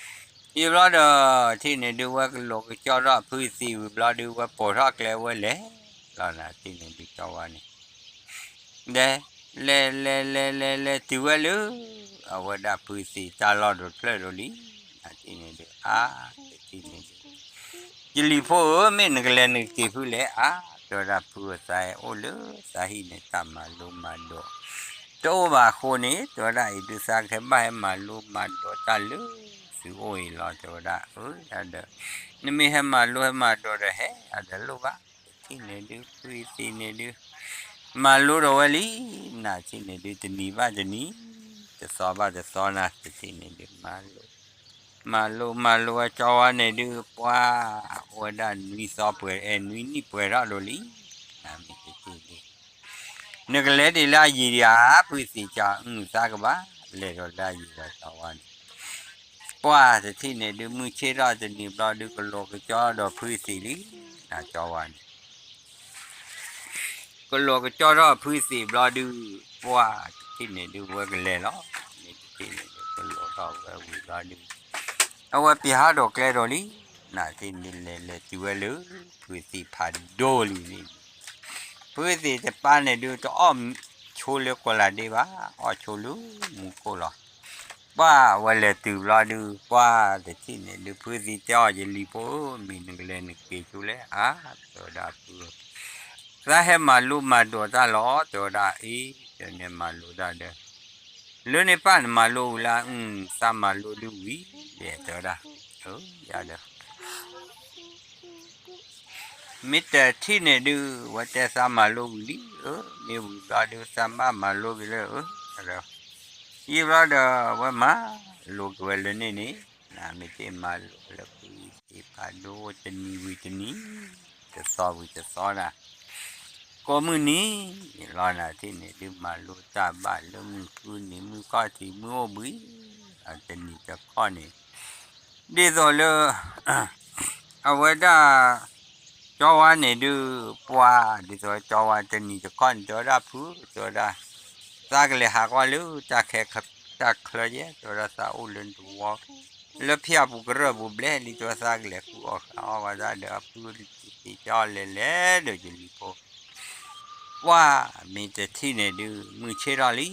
ဒီး ထံၣ်န့ၣ်ဒုး ဝဲကလိၤကကၠီထီၣ်ဖုသံးဝံၤဘျီဒုး ဝဲပိာ်ထီၣ်ကျဲဝဲလဲၤလီၤ နတထံၣ်န့ၣ်ဒုး ကၠီဝါန့ၣ် လဲၤ လဲၤ လဲၤ လဲၤ လဲၤ တုၤဝဲလၢ အဝဲဒၣ်ဖုသံးတၢ်လီၢ်တဖျၢၣ်ဒီးလံ နတထံၣ်န့ၣ်ဒုး အါ တထံၣ်န့ၣ်ဒုး ယလံၤဖိဧၢ မ့ၢ်နကလဲၤနက့ၤဖုလဲၣ် အါ တဲဝဲဒၣ်ဖုအသးအိၣ်လၢသးဟံၣ်န့ၣ် တၢ်မၤလိမၤဒိး တအိၣ်ဘၣ်အဃိန့ၣ် တဲဝဲဒၣ်အံၤဒုး သးကဟဲဘၣ်ဟဲမၤလိမၤဒိးတၢ်လၢသုအိၣ်အံၤလီၤ တဲဝဲဒၣ် အၢ ယၤဒီး နမ့ၢ်ဟဲမၤလိဟဲမၤဒိးဒီးဟဲ ယၤဒီးလိၣ်ဘၣ် တထံၣ်န့ၣ်ဒုး ဖုသံးန့ၣ်ဒုး မၤလိဒီးဝဲလံ နတထံၣ်န့ၣ်ဒုး တနံၤဘၣ်တနံၤ တသီဘၣ်တသီ နတထံၣ်န့ၣ်ဒုး မၤလိ မၤလိမၤလိဝဲကၠီဝါန့ၣ်ဒုး ပှၤ အိၣ်ဝဲဒၣ်နွံသီပှဲၤ အဲ နွံနံၣ်ပှဲၤထီၣ်ဒီးလံ နမ့ၢ်တထံၣ်ဒုး နကလဲၤဒ်လၢအယံၤဒံးဧါ ဖုသံးကၠီ အုၣ်သးကဘၣ် လဲၤဒီးလၢအယံၤဒီးကၠီဝါန့ၣ် ပှၤတထံၣ်န့ၣ်ဒုး မုၢ်ဆ့ၣ်ထီၣ်တနံၤဘျီဒုး ကလိၤကကၠီဒီးဖုသံးလံ နကၠီဝါန့ၣ် ကလိၤကကၠီထီၣ်ဖုသံးဘျီဒုး ပှၤတထံၣ်န့ၣ်ဒုး ဝဲကလဲၤလီၤ မ့ၢ်တထံၣ်န့ၣ်ဒုး ကလိၤထီၣ်ဝဲဝံၤဘျီဒုး အဝဲပျးဟးဒီးကျဲဒီးလံ နတထံၣ်န့ၣ်ဒုး လဲၤလဲၤတုၤဝဲလၢ ဖုသံးဖးဒိၣ်လံန့ၣ် ဖုသံးတပၢ်န့ၣ်ဒုး တအီၣ်ဆိလၢကီၢ်လၤဒ့ဘၣ် အီၣ်ဆိလၢမူခိၣ်လီၤ ပှၤဝဲလဲၤတုၤဘျီဒုး ပှၤတထံၣ်န့ၣ်ဒုး ဖုသံးတဲအီၤ ယလံၤဖိဧၢ မ့ၢ်နကလဲၤနက့ၤဆိလဲၣ် အါ တဲဝဲဒၣ်ဖု သးဟဲမၤလိမၤဒိးတၢ်လီၤ တဲဝဲဒၣ်အံၤ တဲန့ၣ်မၤလိတၢ်ဒီး လၢန့ၣ်ပၢ်နမၤလိဝံၤလၢ အုၣ် သးမၤလိဒုးဝံၤ တဲဝဲဒၣ် အၢ ယၤဒီး မ့ၢ်တထံၣ်န့ၣ်ဒုး ဝဲတဲသးမၤလိဝံၤလံ အၢ မ့ၢ်ဝံၤဘျီဒုး သးဘၣ်မၤလိက့ၤလၢ အၢ ယံၤဘျီဒီး ဝဲမၤလိက့ၤဝဲလၢန့ၣ်န့ၣ် နမ့ၢ်တ့ၢ်မၤလိလၢဖုသံးဖးဒိၣ် တနံၤဝံၤတနံၤ တသီဝံၤတသီဒၣ် ကိးမုၢ်နံၤလီၤနၤထံၣ်န့ၣ်ဒုး မၤလိတၢ်ဘၣ်လၢမုၢ်ဃုနံၤ မုၢ်ခီၣ်ထံး မုၢ်အိၣ်ဘှံး အတနံၤတခီန့ၣ် ဒ်သိးလၢ အဝဲဒၣ် ကၠီဝါန့ၣ်ဒုး ပှၤ ဒ်သိးကၠီဝါတနံၤတခီန့ၣ် တဲဝဲဒၣ်ဖု တဲဝဲဒၣ် သးကလဲၤဟးကွၢ်လၢတၢ်ခဲခ တၢ်ချၢယဲ တဲဝဲဒၣ်သးအိၣ်လၢတဝီ လၢဖၠၣ်ပူၤကရၢၢ်ပူၤဘျဲၣ်လံ တဲဝဲသးကလဲၤဃုအီၣ်ဃုအီၣ်ဝဲဒၣ်ဒီးအဖု တံၤကၠီလဲၤလဲၤဒီးယလံၤဖိ ပှၤ မ့ၢ်တထံၣ်န့ၣ်ဒုး မုၢ်ဆ့ၣ်ထီၣ်လံ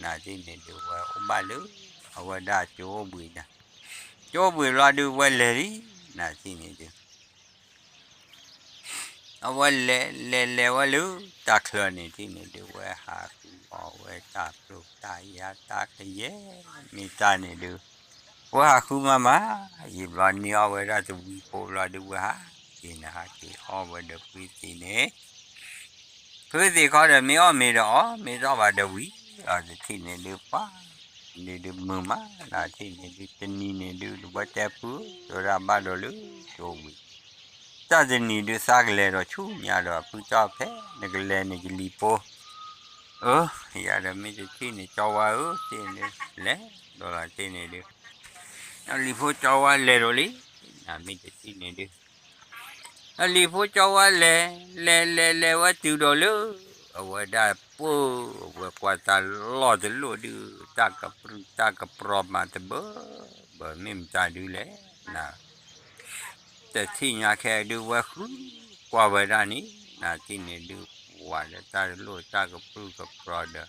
နၤထံၣ်န့ၣ်ဒုး ဝဲအိၣ်ဘၣ်လၢ အဝဲဒၣ်ကၠိအိၣ်ဘှံးန့ၣ် ကၠိအိၣ်ဘှံးဘျီဒုး ဝဲလဲၤလံ နၤထံၣ်န့ၣ်ဒုး အဝဲလဲၤလဲၤလဲၤဝဲလၢ တၢ်ချၢန့ၣ်ထံၣ်န့ၣ်ဒုး ဝဲဟးဃုအီၣ်ဝဲတၢ်ဖျိတၢ်ယၤတၢ်ကယဲၢ် မ့ၢ်တၢ်န့ၣ်ဒုး ဝဲဟးဃုမၤမၤ ယံာ်ဘျီန့ၢ်အီၣ်ဝဲဒၣ်တဝံဖိဘျီဒုး ဝဲဟးက့ၤန့ၣ် ဟးက့ၤအီၣ်ဝဲဒီးဖုသံးန့ၣ် ဖုသံးခီဒီး မ့ၢ်အီၣ်မ့ၤဒီးအီၣ် မ့ၢ်တအီၣ်ဘၣ်ဒီးဝံၤ အီၤတထံၣ်န့ၣ်ဒုး ပှၤ န့ၣ်ဒုးမုာ်မး နၤထံၣ်န့ၣ်ဒုး တနံၤန့ၣ်ဒုး တဝဲတဲဖု တဲဝဲဒၣ်ဘၣ်ဒီးလၢ ကၠိဝံၤ တၢ်တနံၤဒုး သးကလဲၤဒီးဆူညါဒီး ဖုကၠီဖဲ နကလဲၤန့ၣ် ယလံၤဖိ အၢ ယၤဒီးမ့ၢ်တထံၣ်န့ၣ် ကၠီဝါဧၢ သ့ၣ်န့ၣ်ဒုး လဲၤဒီးလီၤသ့ၣ်န့ၣ်ဒုး အလံၤဖိကၠီဝါလဲၤဒီးလံ နၤမ့ၢ်တထံၣ်န့ၣ်ဒုး အလံၤဖိကၠီဝါလဲၤ လဲၤလဲၤလဲၤဝဲတုၤဒီးလၢ အဝဲဒၣ်ပှၢ် အဝဲကွၢ်တၢ်လီၢ်တလိၣ်ဒုး တၢ်ကပြုၢ်တၢ်ကပြီၤမးတဘၢ ဘၢမ့ၢ်မတၤဒုးလဲၣ် နၤ တထံၣ်ညါခဲဒုး ဝဲဃုကွၢ်ဝဲဒၣ်န့ၣ် နၤထံၣ်န့ၣ်ဒုး ဝၤဒီးတၢ်တလိၣ်တၢ်ကပြုၢ်ကပြီၤဒီး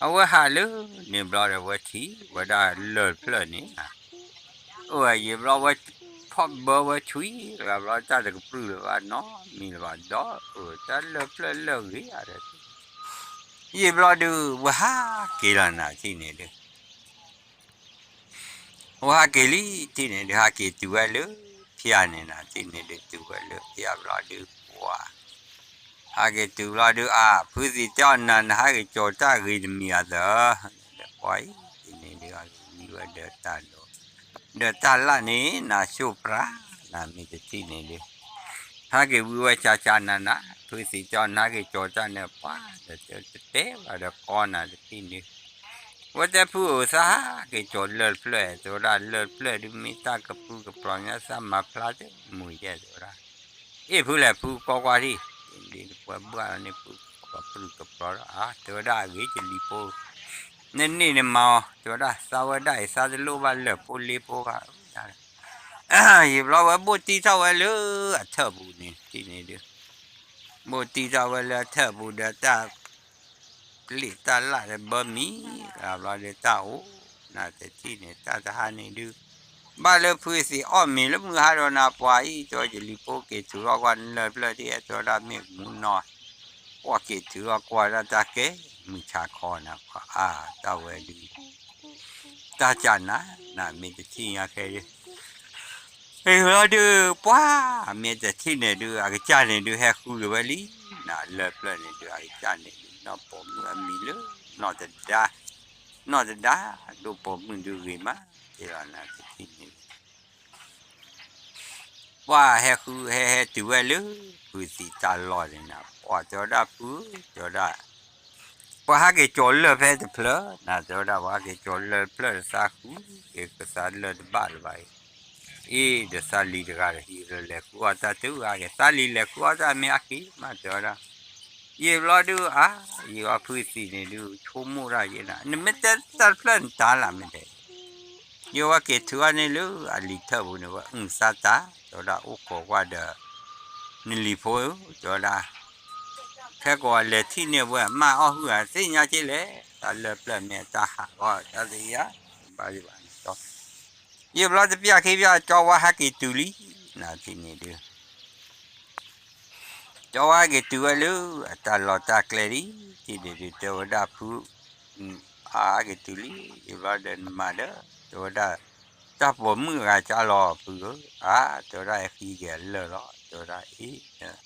အဝဲဟးလၢန့ၣ်ဘျီဒီး ဝဲထံၣ်ဝဲဒၣ်လၢၢ်တဖျၢၣ်န့ၣ် အိၣ်ယံာ်ဘျီဝဲ ဖီၣ်ဘၢဝဲဆွံ လၢဘျီတၢ်တကပြုၢ်လၢၤဘၣ်နီတမံၤလၢၤဘၣ်ဒီး တၢ်လၢၢ်ဖျၢၣ်လၢၢ်ဂ့ၤဧါဒီး ယံာ်ဘျီဒုး ဝဲဟးက့ၤလီၤနၤထံၣ်န့ၣ်ဒုး ဝဲဟးက့ၤလံ ထံၣ်န့ၣ်ဒုးဟးက့ၤတုၤဝဲလၢဖၠၣ်န့ၣ်နၤ ထံၣ်န့ၣ်ဒုးတုၤဝဲလၢဖၠၣ်ဘျီဒုး ပှၤ ဟးက့ၤတုၤဘျီဒုး အါ ဖုသံးတဲအီၤ နၤနဟးက့ၤကၠီၤတၢ်ဂ့ၤတမံၤအသး ဒီးပှၤအံၤ ထံၣ်န့ၣ်ဒုး ဟးက့ၤဝံဝဲဒီးတၢ်ဒိး ဒီးတၢ်လၣ်န့ၣ် နၤဆိၣ်ပြၢ် နၤမ့ၢ်တထံၣ်န့ၣ်ဒုး ဟးက့ၤဝံဝဲကၠၢ်ကၠၢ်နၤနၤ ဖုသံးတဲအီၤ နဟးက့ၤကၠီၤတၢ်န့ၣ် ပှၤ ဒီးတဲတဲဘၣ်ဒီးကီနၤတထံၣ်န့ၣ် ဝဲတဲဖုဧၢ သးဟးက့ၤကၠီၤလၢၢ်တဖျၢၣ် တဲဝဲဒၣ်လၢၢ်တဖျၢၣ်ဒုး မ့ၢ်တၢ်ကပြုၢ်ကပြီၤညါ သးမၤဖျါတမုာ်ယဲၢ် တဲဝဲဒၣ် အ့ၣ်ဖုလဲၣ် ဖုကီကွၢ်ထံၣ် ဒ်ပှၤဘၣ်လီၤန့ၣ် ဖုကပြုၢ်ကပြီၤဒီး အါ တဲဝဲဒၣ်အဂ့ၤ ယလံၤဖိ နန့ၢ်နမၤအီၤ တဲဝဲဒၣ် သးဝဲဒၣ်အံၤ သးတလိၣ်ဘၣ်လၢၢ်ဖိလ့ဖိဘၣ် ယံာ်ဘျီဝဲဘိၣ်တံၢ်ထီၣ်ဝဲလၢအထၢၣ်ပူၤန့ၣ် ထံၣ်န့ၣ်ဒုး ဘိၣ်တံၢ်ထီၣ်ဝဲလၢအထၢၣ်ပူၤဒီးတၢ် ပျံးတၢ်လၢ်တဘၢမံၤ ဘျီဒီးတၢ်အိၣ် နၤတထံၣ်န့ၣ် တၢ်တဟါန့ၣ်ဒုး ဘၣ်လၢဖုသံးအီၣ်မ့ၤလၢမုၢ်ဟါဒီးနၤ ပှၤအံၤ တဲဝဲ ယလံၤဖိက့ၤထုးထီၣ်ကွၢ်လၢၢ်တဖျၢၣ်ထံၣ် တဲဝဲဒၣ်မ့ၢ်မူနီၢ် ပှၤက့ၤထုးထီၣ်ကွၢ်ဒၣ်တၢ်ကဲ မုၢ်ဆါခီနၤ ပှၤအါ တၢ်ဝဲဒုး တၢ်ကၢ်နၤ နၤမ့ၢ်တထံၣ်ညါခဲဒုး အံၤလီၤဒုး ပှၤ မ့ၢ်တထံၣ်န့ၣ်ဒုး အကစၢ်န့ၣ်ဒုး ဟဲဃုက့ၤဝဲလံ နၤလၢၢ်တဖျၢၣ်န့ၣ်ဒုး အကစၢ်န့ၣ်ဒုး နီၢ်ပိာ်မုၣ်အမံၤလၢ နီၢ်တဒါ နီၢ်တဒါ ဒိၣ်ပိာ်မုၣ်ဒုးဂ့ၤမး က့လီၤနၤတထံၣ်န့ၣ် ပှၤဟဲဃုဟဲဟဲတုၤဝဲလၢ ဖုသံးတၢ်လီၢ်န့ၣ်နၤ ပှၤတဲဝဲဒၣ်ဖု တဲဝဲဒၣ် ပှၤဟးက့ၤကၠီၤလၢၢ်ဖဲတဖျၢၣ် နၤတဲဝဲဒၣ် ပှၤဟးက့ၤကၠီၤလၢၢ်တဖျၢၣ် သးဃုက့ၤကသးလၢၢ်တဘၣ်လၢၤဘၣ်အံၤ အ့ၣ် ဒီးသးလံၤတဂၤဒီးဟံးလၢလဲၤဃုအီၣ်တၢ်တုၤဂၤက့ၤ သးလံၤလဲၤဃုအီၣ်တၢ်မ့ၢ်အက့ၤမး တဲဝဲဒၣ် ယံာ်ဘျီဒုး အါ ယံာ်ဘျီဖုသံးန့ၣ်ဒုး ဆိကမိၣ်ဒၣ်ယဲနၤ နမ့ၢ်တဲတၢ်တဖျၢၣ်နတၢ်လၢ်မ့ၢ်တဲ ယဝဲက့ၤထုးအီၣ်န့ၢ်လၢအလံၤထၢၣ်ပူၤန့ၣ် ဝဲအုၣ်သးတၢ် တဲဝဲဒၣ်အိၣ်ခိးကွၢ်ဒီး နလံၤဖိဧၢ တဲဝဲဒၣ် ခဲကိးလဲၤထံၣ်န့ၢ်ဝဲ မၢအီၣ်ဟုၣ်ဧါ သ့ၣ်ညါက့လဲၣ် တၢ်လၢၢ်ဖျၢၣ်မ့ၢ်တၢ်ဟးဂီၤတၢ်သ့ၣ်ညါ ဘၣ်ယဘၣ်န့ၣ် ယံာ်ဘျီတပျၢ်ခံပျၢ် ကၠီဝါဟဲက့ၤတုၤလံ နၤထံၣ်န့ၣ်ဒုး ကၠီဝါဟဲက့ၤတုၤဝဲလၢ အတၢ်လီၢ်တၢ်ကျဲလံ ထံၣ်န့ၣ်ဒုး တဲဝဲဒၣ်ဖု အါဟဲက့ၤတုၤလံ ယံာ်ဘျီဒီးနမၤဒီး တဲဝဲဒၣ် တၢ်ပိာ်မုၣ်အဂၤကၢ်လီၤဖုဧၢ အါ တဲဝဲဒၣ်ဟဲဃံက့ၤအလၢၢ်လီၤ တဲဝဲဒၣ်အ့ၣ်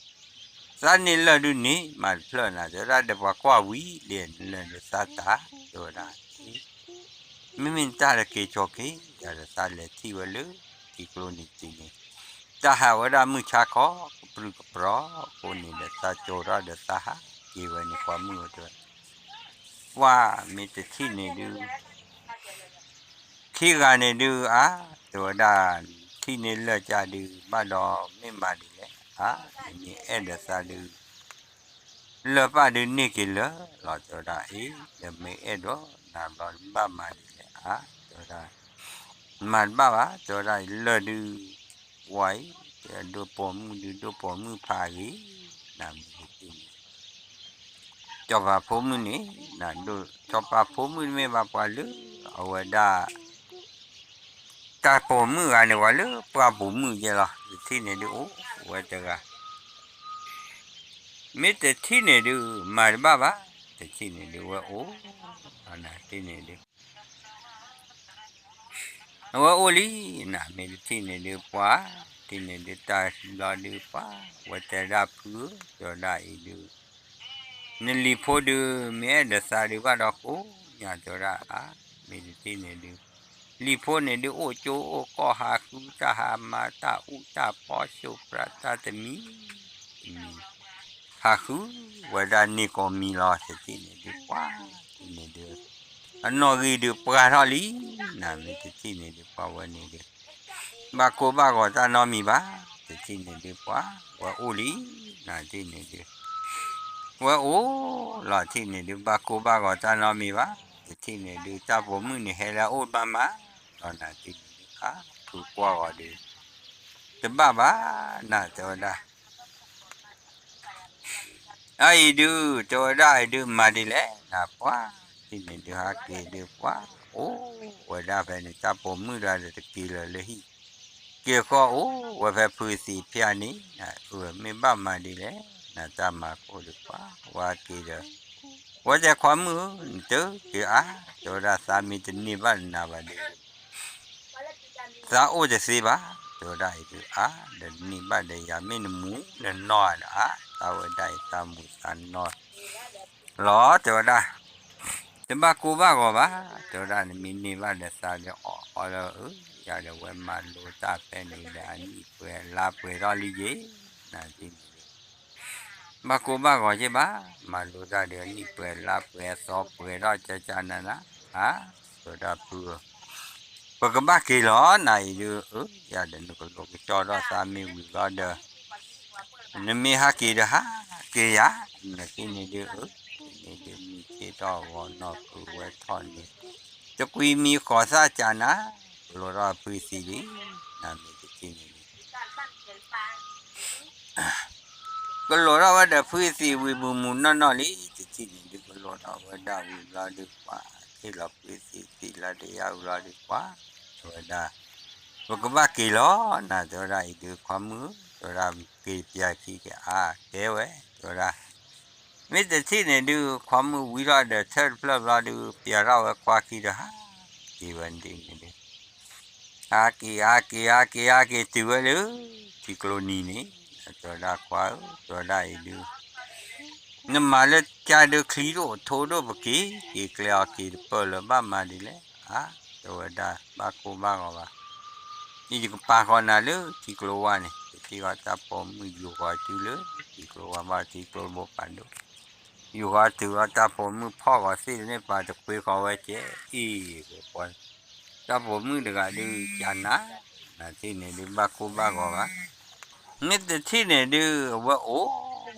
သးန့ၢ်လၢၢ်ဒုးန့ၣ် မၤတဖျၢၣ်နၤ တဲဝဲဒၣ် ဒီးပှၤကွၢ်ဝံၤလံနလၢၢ်န့ၣ်သးတၢ် တဲဝဲဒၣ် မ့မ့ၢ်နတၢ်တက့ၤကၠီၤက့ၤ ယၤဒီးသးလဲၤထံၣ်ဝဲလၢ ထံကျိန့ၣ်တုၤန့ၣ် တၢ်ဟးဝဲဒၣ်မုၢ်ဆါခီ ကပြုၢ်ကပြီၤအဃိန့ၣ်ဒီး သးကၠိထီၣ်ဒီးသးဟးက့ၤဝဲန့ၣ် ကွၢ်မုၢ်ဝဲတဲဝဲ, ပှၢ်မ့ၢ်တထံၣ်န့ၣ်ဒုး ခံဂၤန့ၣ်ဒုး အါ တဲဝဲဒၣ်, ထံၣ်န့ၢ်လၢာ်ကၢ်ဒုး ဘၣ်ဒီးမ့ၢ်မၤဒ်လဲၣ်, အါ နမ့ၢ်အဲၣ်ဒီးသးဒုး လၢၢ်ပၢ်ဒုးန့ၢ်က့ၤလၢာ်လီၤ တဲဝဲဒၣ်အံၤ, ဒီးမ့ၢ်အဲၣ်ဒိးနၤဘျီဘၣ်မၤဒ်လဲၣ် အါ တဲဝဲဒၣ်, မၤတဘၣ်ဘၣ် တဲဝဲဒၣ် လၢၢ်ဒုး ဝါအံၤ တဲဒိၣ်ပိာ်မုၣ်ဒုး ဒိၣ်ပိာ်မုၣ်ဖးဂ့ၤ, နမ့ၢ်တထံၣ်န့ၣ် စီၤပၤဖိမုၣ်န့ၣ် နဒိၣ် စီၤပၤဖိမုၣ်တမ့ၢ်ဘၣ်ပှၤလၢ အဝဲဒၣ် တၢ်ပိာ်မုၣ်ဂၤန့ၣ် ပှၤလၢပှၢ်ပိာ်မုၣ်ယဲလီၤ တထံၣ်န့ၣ်ဒုးအိၣ်ဝဲတဂၤ မ့ၢ်တထံၣ်န့ၣ်ဒုး မၤတဘၣ်ဘၣ် တထံၣ်န့ၣ်ဒုး ဝဲအိၣ် နထံၣ်န့ၣ်ဒုး အဝဲအိၣ်လံ နမ့ၢ်တထံၣ်န့ၣ်ဒုးပှၤ ထံၣ်န့ၣ်ဒုးတၢ်လီၤဒုးပှၤ ဝဲတဲဒၣ်ဖုဧၢ တဲဝဲဒၣ်အံၤဒုး နလံၤဖိဒုး မ့ၢ်အဲၣ်ဒိးသးဒုးဘၣ်ဒီးကိးညါ တဲဝဲဒၣ်အါ မ့ၢ်တထံၣ်န့ၣ်ဒုး လံၤဖိန့ၣ်ဒုးအိၣ်ကၠိအိၣ်ကီၢ်ဟးဃုတၢ်ဟးမၤတၢ်အူတၢ်ပီၣ် ၡိၣ်ပြးတၢ်တမံၤ တမံၤ ဟးဃုဝဲဒၣ်န့ၢ်ကိးမံၤလီၤ တထံၣ်န့ၣ်ဒုးပှၤ ထံၣ်န့ၣ်ဒုး အနီၣ်ဂံၢ်ဒုးပှၢ်ထီၣ်လံ နမ့ၢ်တထံၣ်န့ၣ်ဒုးပှၤဝဲန့ၣ်ဒုး ဘၣ်ကိၢ်ဘၣ်ဂီၤတၢ်နီတမံၤဘၣ် တထံၣ်န့ၣ်ဒုးပှၤ ဝဲအိၣ်လံ နထံၣ်န့ၣ်ဒုး ဝဲအိၣ်လီၤ ထံၣ်န့ၣ်ဒုး ဘၣ်ကိၢ်ဘၣ်ဂီၤတၢ်နီတမံၤဘၣ် တထံၣ်န့ၣ်ဒုး တၢ်ပိာ်မုၣ်န့ၣ်ဟဲလၢအအိၣ်ဘၣ်မး ဒီးနထံၣ်န့ၣ်ဒုး အါ ဖုကွၢ်ဂီၤဒုး တဘၣ်ဘၣ် နတဲဝဲဒၣ် အအံၤဒုး တဲဝဲဒၣ်အံၤဒုး မၤဒ်လဲၣ် နပှၤ ထံၣ်န့ၣ်ဒုး ဟးက့ၤဒုးပှၤ အိၣ်ဝဲဒၣ်ဖဲန့ၣ် တၢ်ပိာ်မုၣ်တဂၤဒီးတက့ၤလၢၤလၢဟံၣ် က့ၤဃီအိၣ်ဝဲဖဲဖုသံးဖျၢၣ်န့ၣ် မ့ၢ်ဘၣ်မၤဒ်လဲၣ် နတၢ်မၤကိၢ်ဒုးပှၤ ဝဲက့ၤဒီး ဝဲတဲခွါမုၣ်ဧၢ နတက့ၤအါ တဲဝဲဒၣ်သးမ့ၢ်တန့ၢ်ဘၣ်နၤဘၣ်ဒီး သးအိၣ်တသ့ဘၣ် တဲဝဲဒၣ်အံၤဒုးအါ ဒီးတန့ၢ်ဘၣ်ဒီးယၤမ့ၢ်နမူနနီၢ်ဧါဒီးအါ သးဝဲဒၣ်အံၤသးမူသးနီၢ် လီၤ တဲဝဲဒၣ် တဘၣ်ကိၢ်ဘၣ်ဂီၤဘၣ် တဲဝဲဒၣ် နမ့ၢ်န့ၢ်ဘၣ်ဒီးသးဒီးအီၣ်အီလၢအၢ ယၤဒီးဝဲမၤလိတၢ်ဖဲန့ၣ်ဒီးအနံၣ်ပှဲၤလါပှဲၤထီၣ်လံယ့ၣ် နထံၣ်န့ၣ်ဒုး ဘၣ်ကိၢ်ဘၣ်ဂီၤက့ဘၣ် မၤလိတၢ်ဒီးအနံၣ်ပှဲၤလါပှဲၤအသီပှဲၤထီၣ်ကကနၤနၤ အါ တဲဝဲဒၣ်ဖုဧၢ ပကဘၣ်က့ၤလီၤ နအံၤဒုး အၢ ယၤဒီးနကလိကကၠီထီၣ်သးမ့ၢ်ဝံၤလီၤဒီး နမ့ၢ်ဟးက့ၤဒီးဟးက့ၤယၤ နထံၣ်န့ၣ်ဒုး အၢ န့ၣ်ဒုးမံၤက့ၤထီၣ်ဂီၤနီၢ်ကုၤဝဲထီၣ်န့ၣ် တကွံမံၤဃီၤသၣ်ကနၤ ကလိထီၣ်ဖုသံးလံ နမ့ၢ်တထံၣ်န့ၣ်ဒုး ကလိထီၣ်ဝဲဒီးဖုသံးဝံၤမုၢ်မုၢ်နီၢ်နီၢ်လံ တထံၣ်န့ၣ်ဒုး ကလိထီၣ်ဝဲဒၣ်ဝံၤဘျီဒုး ပှၤထံၣ်လီၤဖုသံးထံၣ်လီၤတယါဝံၤလီၤဒုး ပှၤ တဲဝဲဒၣ် ပကဘၣ်က့ၤလီၤ နတဲဝဲဒၣ်အံၤဒုး ခွါမုၣ် တဲဝဲဒၣ် က့ၤပၠးခံက့ၤအါ တဲဝဲ တဲဝဲဒၣ် မ့ၢ်တထံၣ်န့ၣ်ဒုး ခွါမုၣ်ဝံထီၣ်ဒီးထၢၣ်တဖျၢၣ်ဘျီဒုး ပၠးထီၣ်ဝဲခွါခံဒီးဟးက့ၤဝဲန့ၣ်ဒုး ဟးက့ၤ ဟးက့ၤ ဟးက့ၤ ဟးက့ၤ တုၤဝဲလၢထံကျိနံၤန့ၣ် တဲဝဲဒၣ်ခွါဧၢ တဲဝဲဒၣ်အံၤဒုး နမၤလၢကါဒုးချံဒိၣ်ထိဒိၣ်ပက့ၤ က့ၤကျဲအီၤက့ၤတပၢၢ်လၢၤဘၣ်မၤဒ်လဲၣ် အါ တဲဝဲဒၣ် ဘၣ်ကိၢ်ဘၣ်ဂီၤဘၣ် ယကပာ်ဃီၤနၤလၢထံကျိဝါန့ၣ် ယထံၣ်ဃီတၢ်ပိာ်မုၣ်ယူာ်ဃီၤတုၤလၢထံကျိဝါဘၣ်ထံကျိဘိပာ်ဒိၣ် ယူာ်ဃီၤတုၤလီၤတၢ်ပိာ်မုၣ်ဖီၣ်ဃီၤသ့ၣ်န့ၣ် ပှၤတခွ့ဃီၤဝဲကဲအံၤ တၢ်ပိာ်မုၣ်တဂၤဒုးကနၤ နထံၣ်န့ၣ်ဒုးဘၣ်ကိၢ်ဘၣ်ဂီၤဘၣ် မ့ၢ်တထံၣ်န့ၣ်ဒုး အဝဲအိၣ်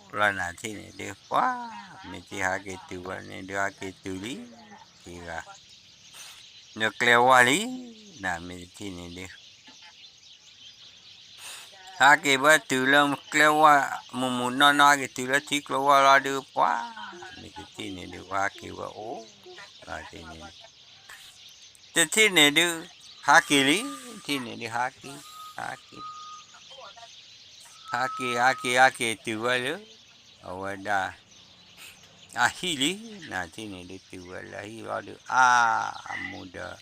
လီၤ နထံၣ်န့ၣ်ဒုး ပှၤ မ့ၢ်တဟးက့ၤတုၤဝဲန့ၣ်ဒုး ဟးက့ၤတုၤလံ ခံဂၤ နကျဲဝါလံ နမ့ၢ်တထံၣ်န့ၣ်ဒုး ဟးက့ၤဝဲတုၤလၢကျဲဝါ မုၢ်မုၢ်နီၢ်နီၢ် ဟးက့ၤတုၤလၢထံကျိဝါလီၤဒုး ပှၤ မ့ၢ်တထံၣ်န့ၣ်ဒုး ဟးက့ၤဝဲအိၣ်လီၤ တထံၣ်န့ၣ်ဒုး တထံၣ်န့ၣ်ဒုး ဟးက့ၤလံ ထံၣ်န့ၣ်ဒုး ဟးက့ၤ ဟးက့ၤ ဟးက့ၤ ဟးက့ၤ ဟးက့ၤ တုၤဝဲလၢ အဝဲဒၣ် အဟံၣ်လံ နထံၣ်န့ၣ်ဒုး တုၤဝဲလၢအဟံၣ်လီၤဒုး အါ အမိၢ်ဒီး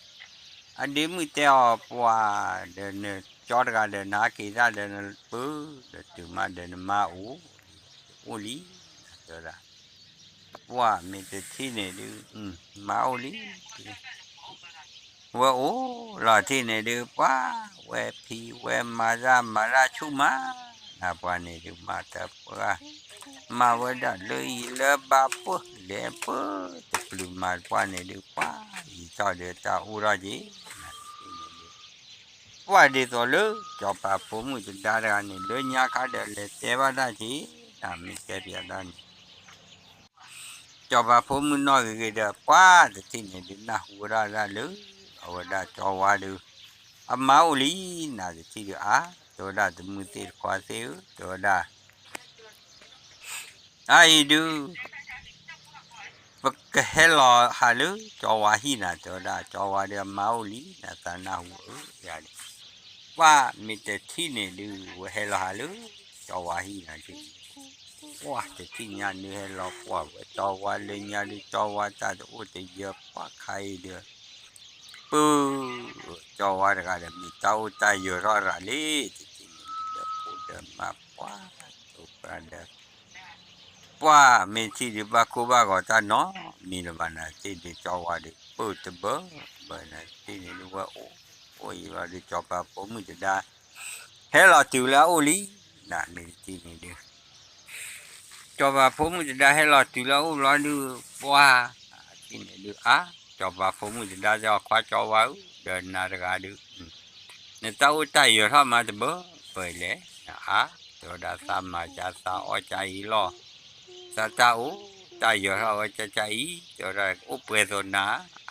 အဒ့မုၣ်တဲအီၤ ပှၤဒီးနကၠီတဂၤဒီး နဟးက့ၤတၢ်ဒီးနပၢၤ ဒီးတုၤမးဒီးနမါအိၣ် အိၣ်လံ တဲဝဲဒၣ် ပှၤမ့ၢ်တထံၣ်န့ၣ်ဒုး မါအိၣ်လံ ဝဲအိၣ်လီၤထံၣ်န့ၣ်ဒုး ပှၤဝဲဖံးဝဲမၤတၢ်မၤတၢ်ဆူၣ်မး, နပှၤန့ၣ်ဒုးမၤတပှၢ်, မၤဝဲဒၣ်လၢယံၤလၢဘါပၢၢ်လဲၤပၢၢ်တပျုာ်မၤတပှၢ်န့ၣ်ဒုး ပှၤယံၤထီၣ်ဒီးတၢ်အိၣ်ထီၣ်က့ၤ ပှၤဒ်သိးလၢစီၤပၤဖိမုၣ်တဒါတဂၤန့ၣ် လၢညါခါဒီးလဲၤတဲဘၣ်တၢ်က့ၤ နမ့ၢ်တဲပၠးတၢ်န့ၣ် စီၤပၤဖိမုၣ်နီၢ်ဂ့ၤဂ့ၤဒီး ပှၤတထံၣ်န့ၣ်ဒုးနၢ်ဟူဝဲဒၣ်လၢ အဝဲဒၣ်ကၠီဝါဒုး အမါအိၣ်လံ နတထံၣ်ဒုးအါ, တဲဝဲဒၣ်တမုၢ်သ့ၣ်တခွါသ့ၣ်ဧၢ တဲဝဲဒၣ် အအံၤဒုး ပကဟဲလီၤဟးလၢကၠီဝါဟံၣ်နၤ တဲဝဲဒၣ် ကၠီဝါဒုးအမါအိၣ်လံ နသးနၢ်ဟူဧၢ ယၤဒုး ပှၤမ့ၢ်တထံၣ်န့ၣ်ဒုး ဝဲဟဲလီၤဟးလၢကၠီဝါဟံၣ်နၤဒုး ပှၤတထံၣ်ညါဒုးဟဲလီၤကွၢ်ဝဲကၠီဝါလၢညါဒုး ကၠီဝါတၢ်တအိၣ်တယၢၤပှၤခါအံၤဒီး ပၢ် ကၠီဝါတဂၤဒီး မ့ၢ်တၢ်အိၣ်တၢ်ယၢၤထီၣ်ရၤလံ တထံၣ်န့ၣ်ဒုး ဒီးဖိဒီးမါပှၤ တိၢ်ပှၤဒီး ပှၤမ့ၢ်ထံၣ်ဒုးဘၣ်ကိၢ်ဘၣ်ဂီၤတၢ်နီတမံၤလၢၤဘၣ် နတထံၣ်ဒုးကၠီဝါဒုး ပၢၢ်တဘၢ ဘၢနတထံၣ်န့ၣ်ဒုးဝဲအိၣ် အိၣ်ယံၤလီၤဒုး စီၤပၤဖိမုၣ်တဒါ ဟဲလီၤတုၤလၢအအိၣ်လံ နမ့ၢ်တထံၣ်န့ၣ်ဒုး စီၤပၤဖိမုၣ်တဒါဟဲလီၤတုၤလၢအအိၣ်ဘျီဒုး ပှၤ ထံၣ်န့ၣ်ဒုးအါ, စီၤပၤဖိမုၣ်တဒါတဲအီၤခွါကၠီဝါဧၢ, ဒီးနၤတဂၤဒုး နတၢ်အိၣ်တၢ်ယၢၤထီၣ်မးတဘၢ ပၢၢ်လဲၣ် နအါ, တဲဝဲဒၣ်သးမၤကၢသးအီၣ်ကၢအံၤလီၤ, သးတၢ်အိၣ်တၢ်ယၢၤထီၣ်ဝဲကၢကၢအံၤ တဲဝဲဒၣ်အိၣ်ပှဲၤသိးနၤ,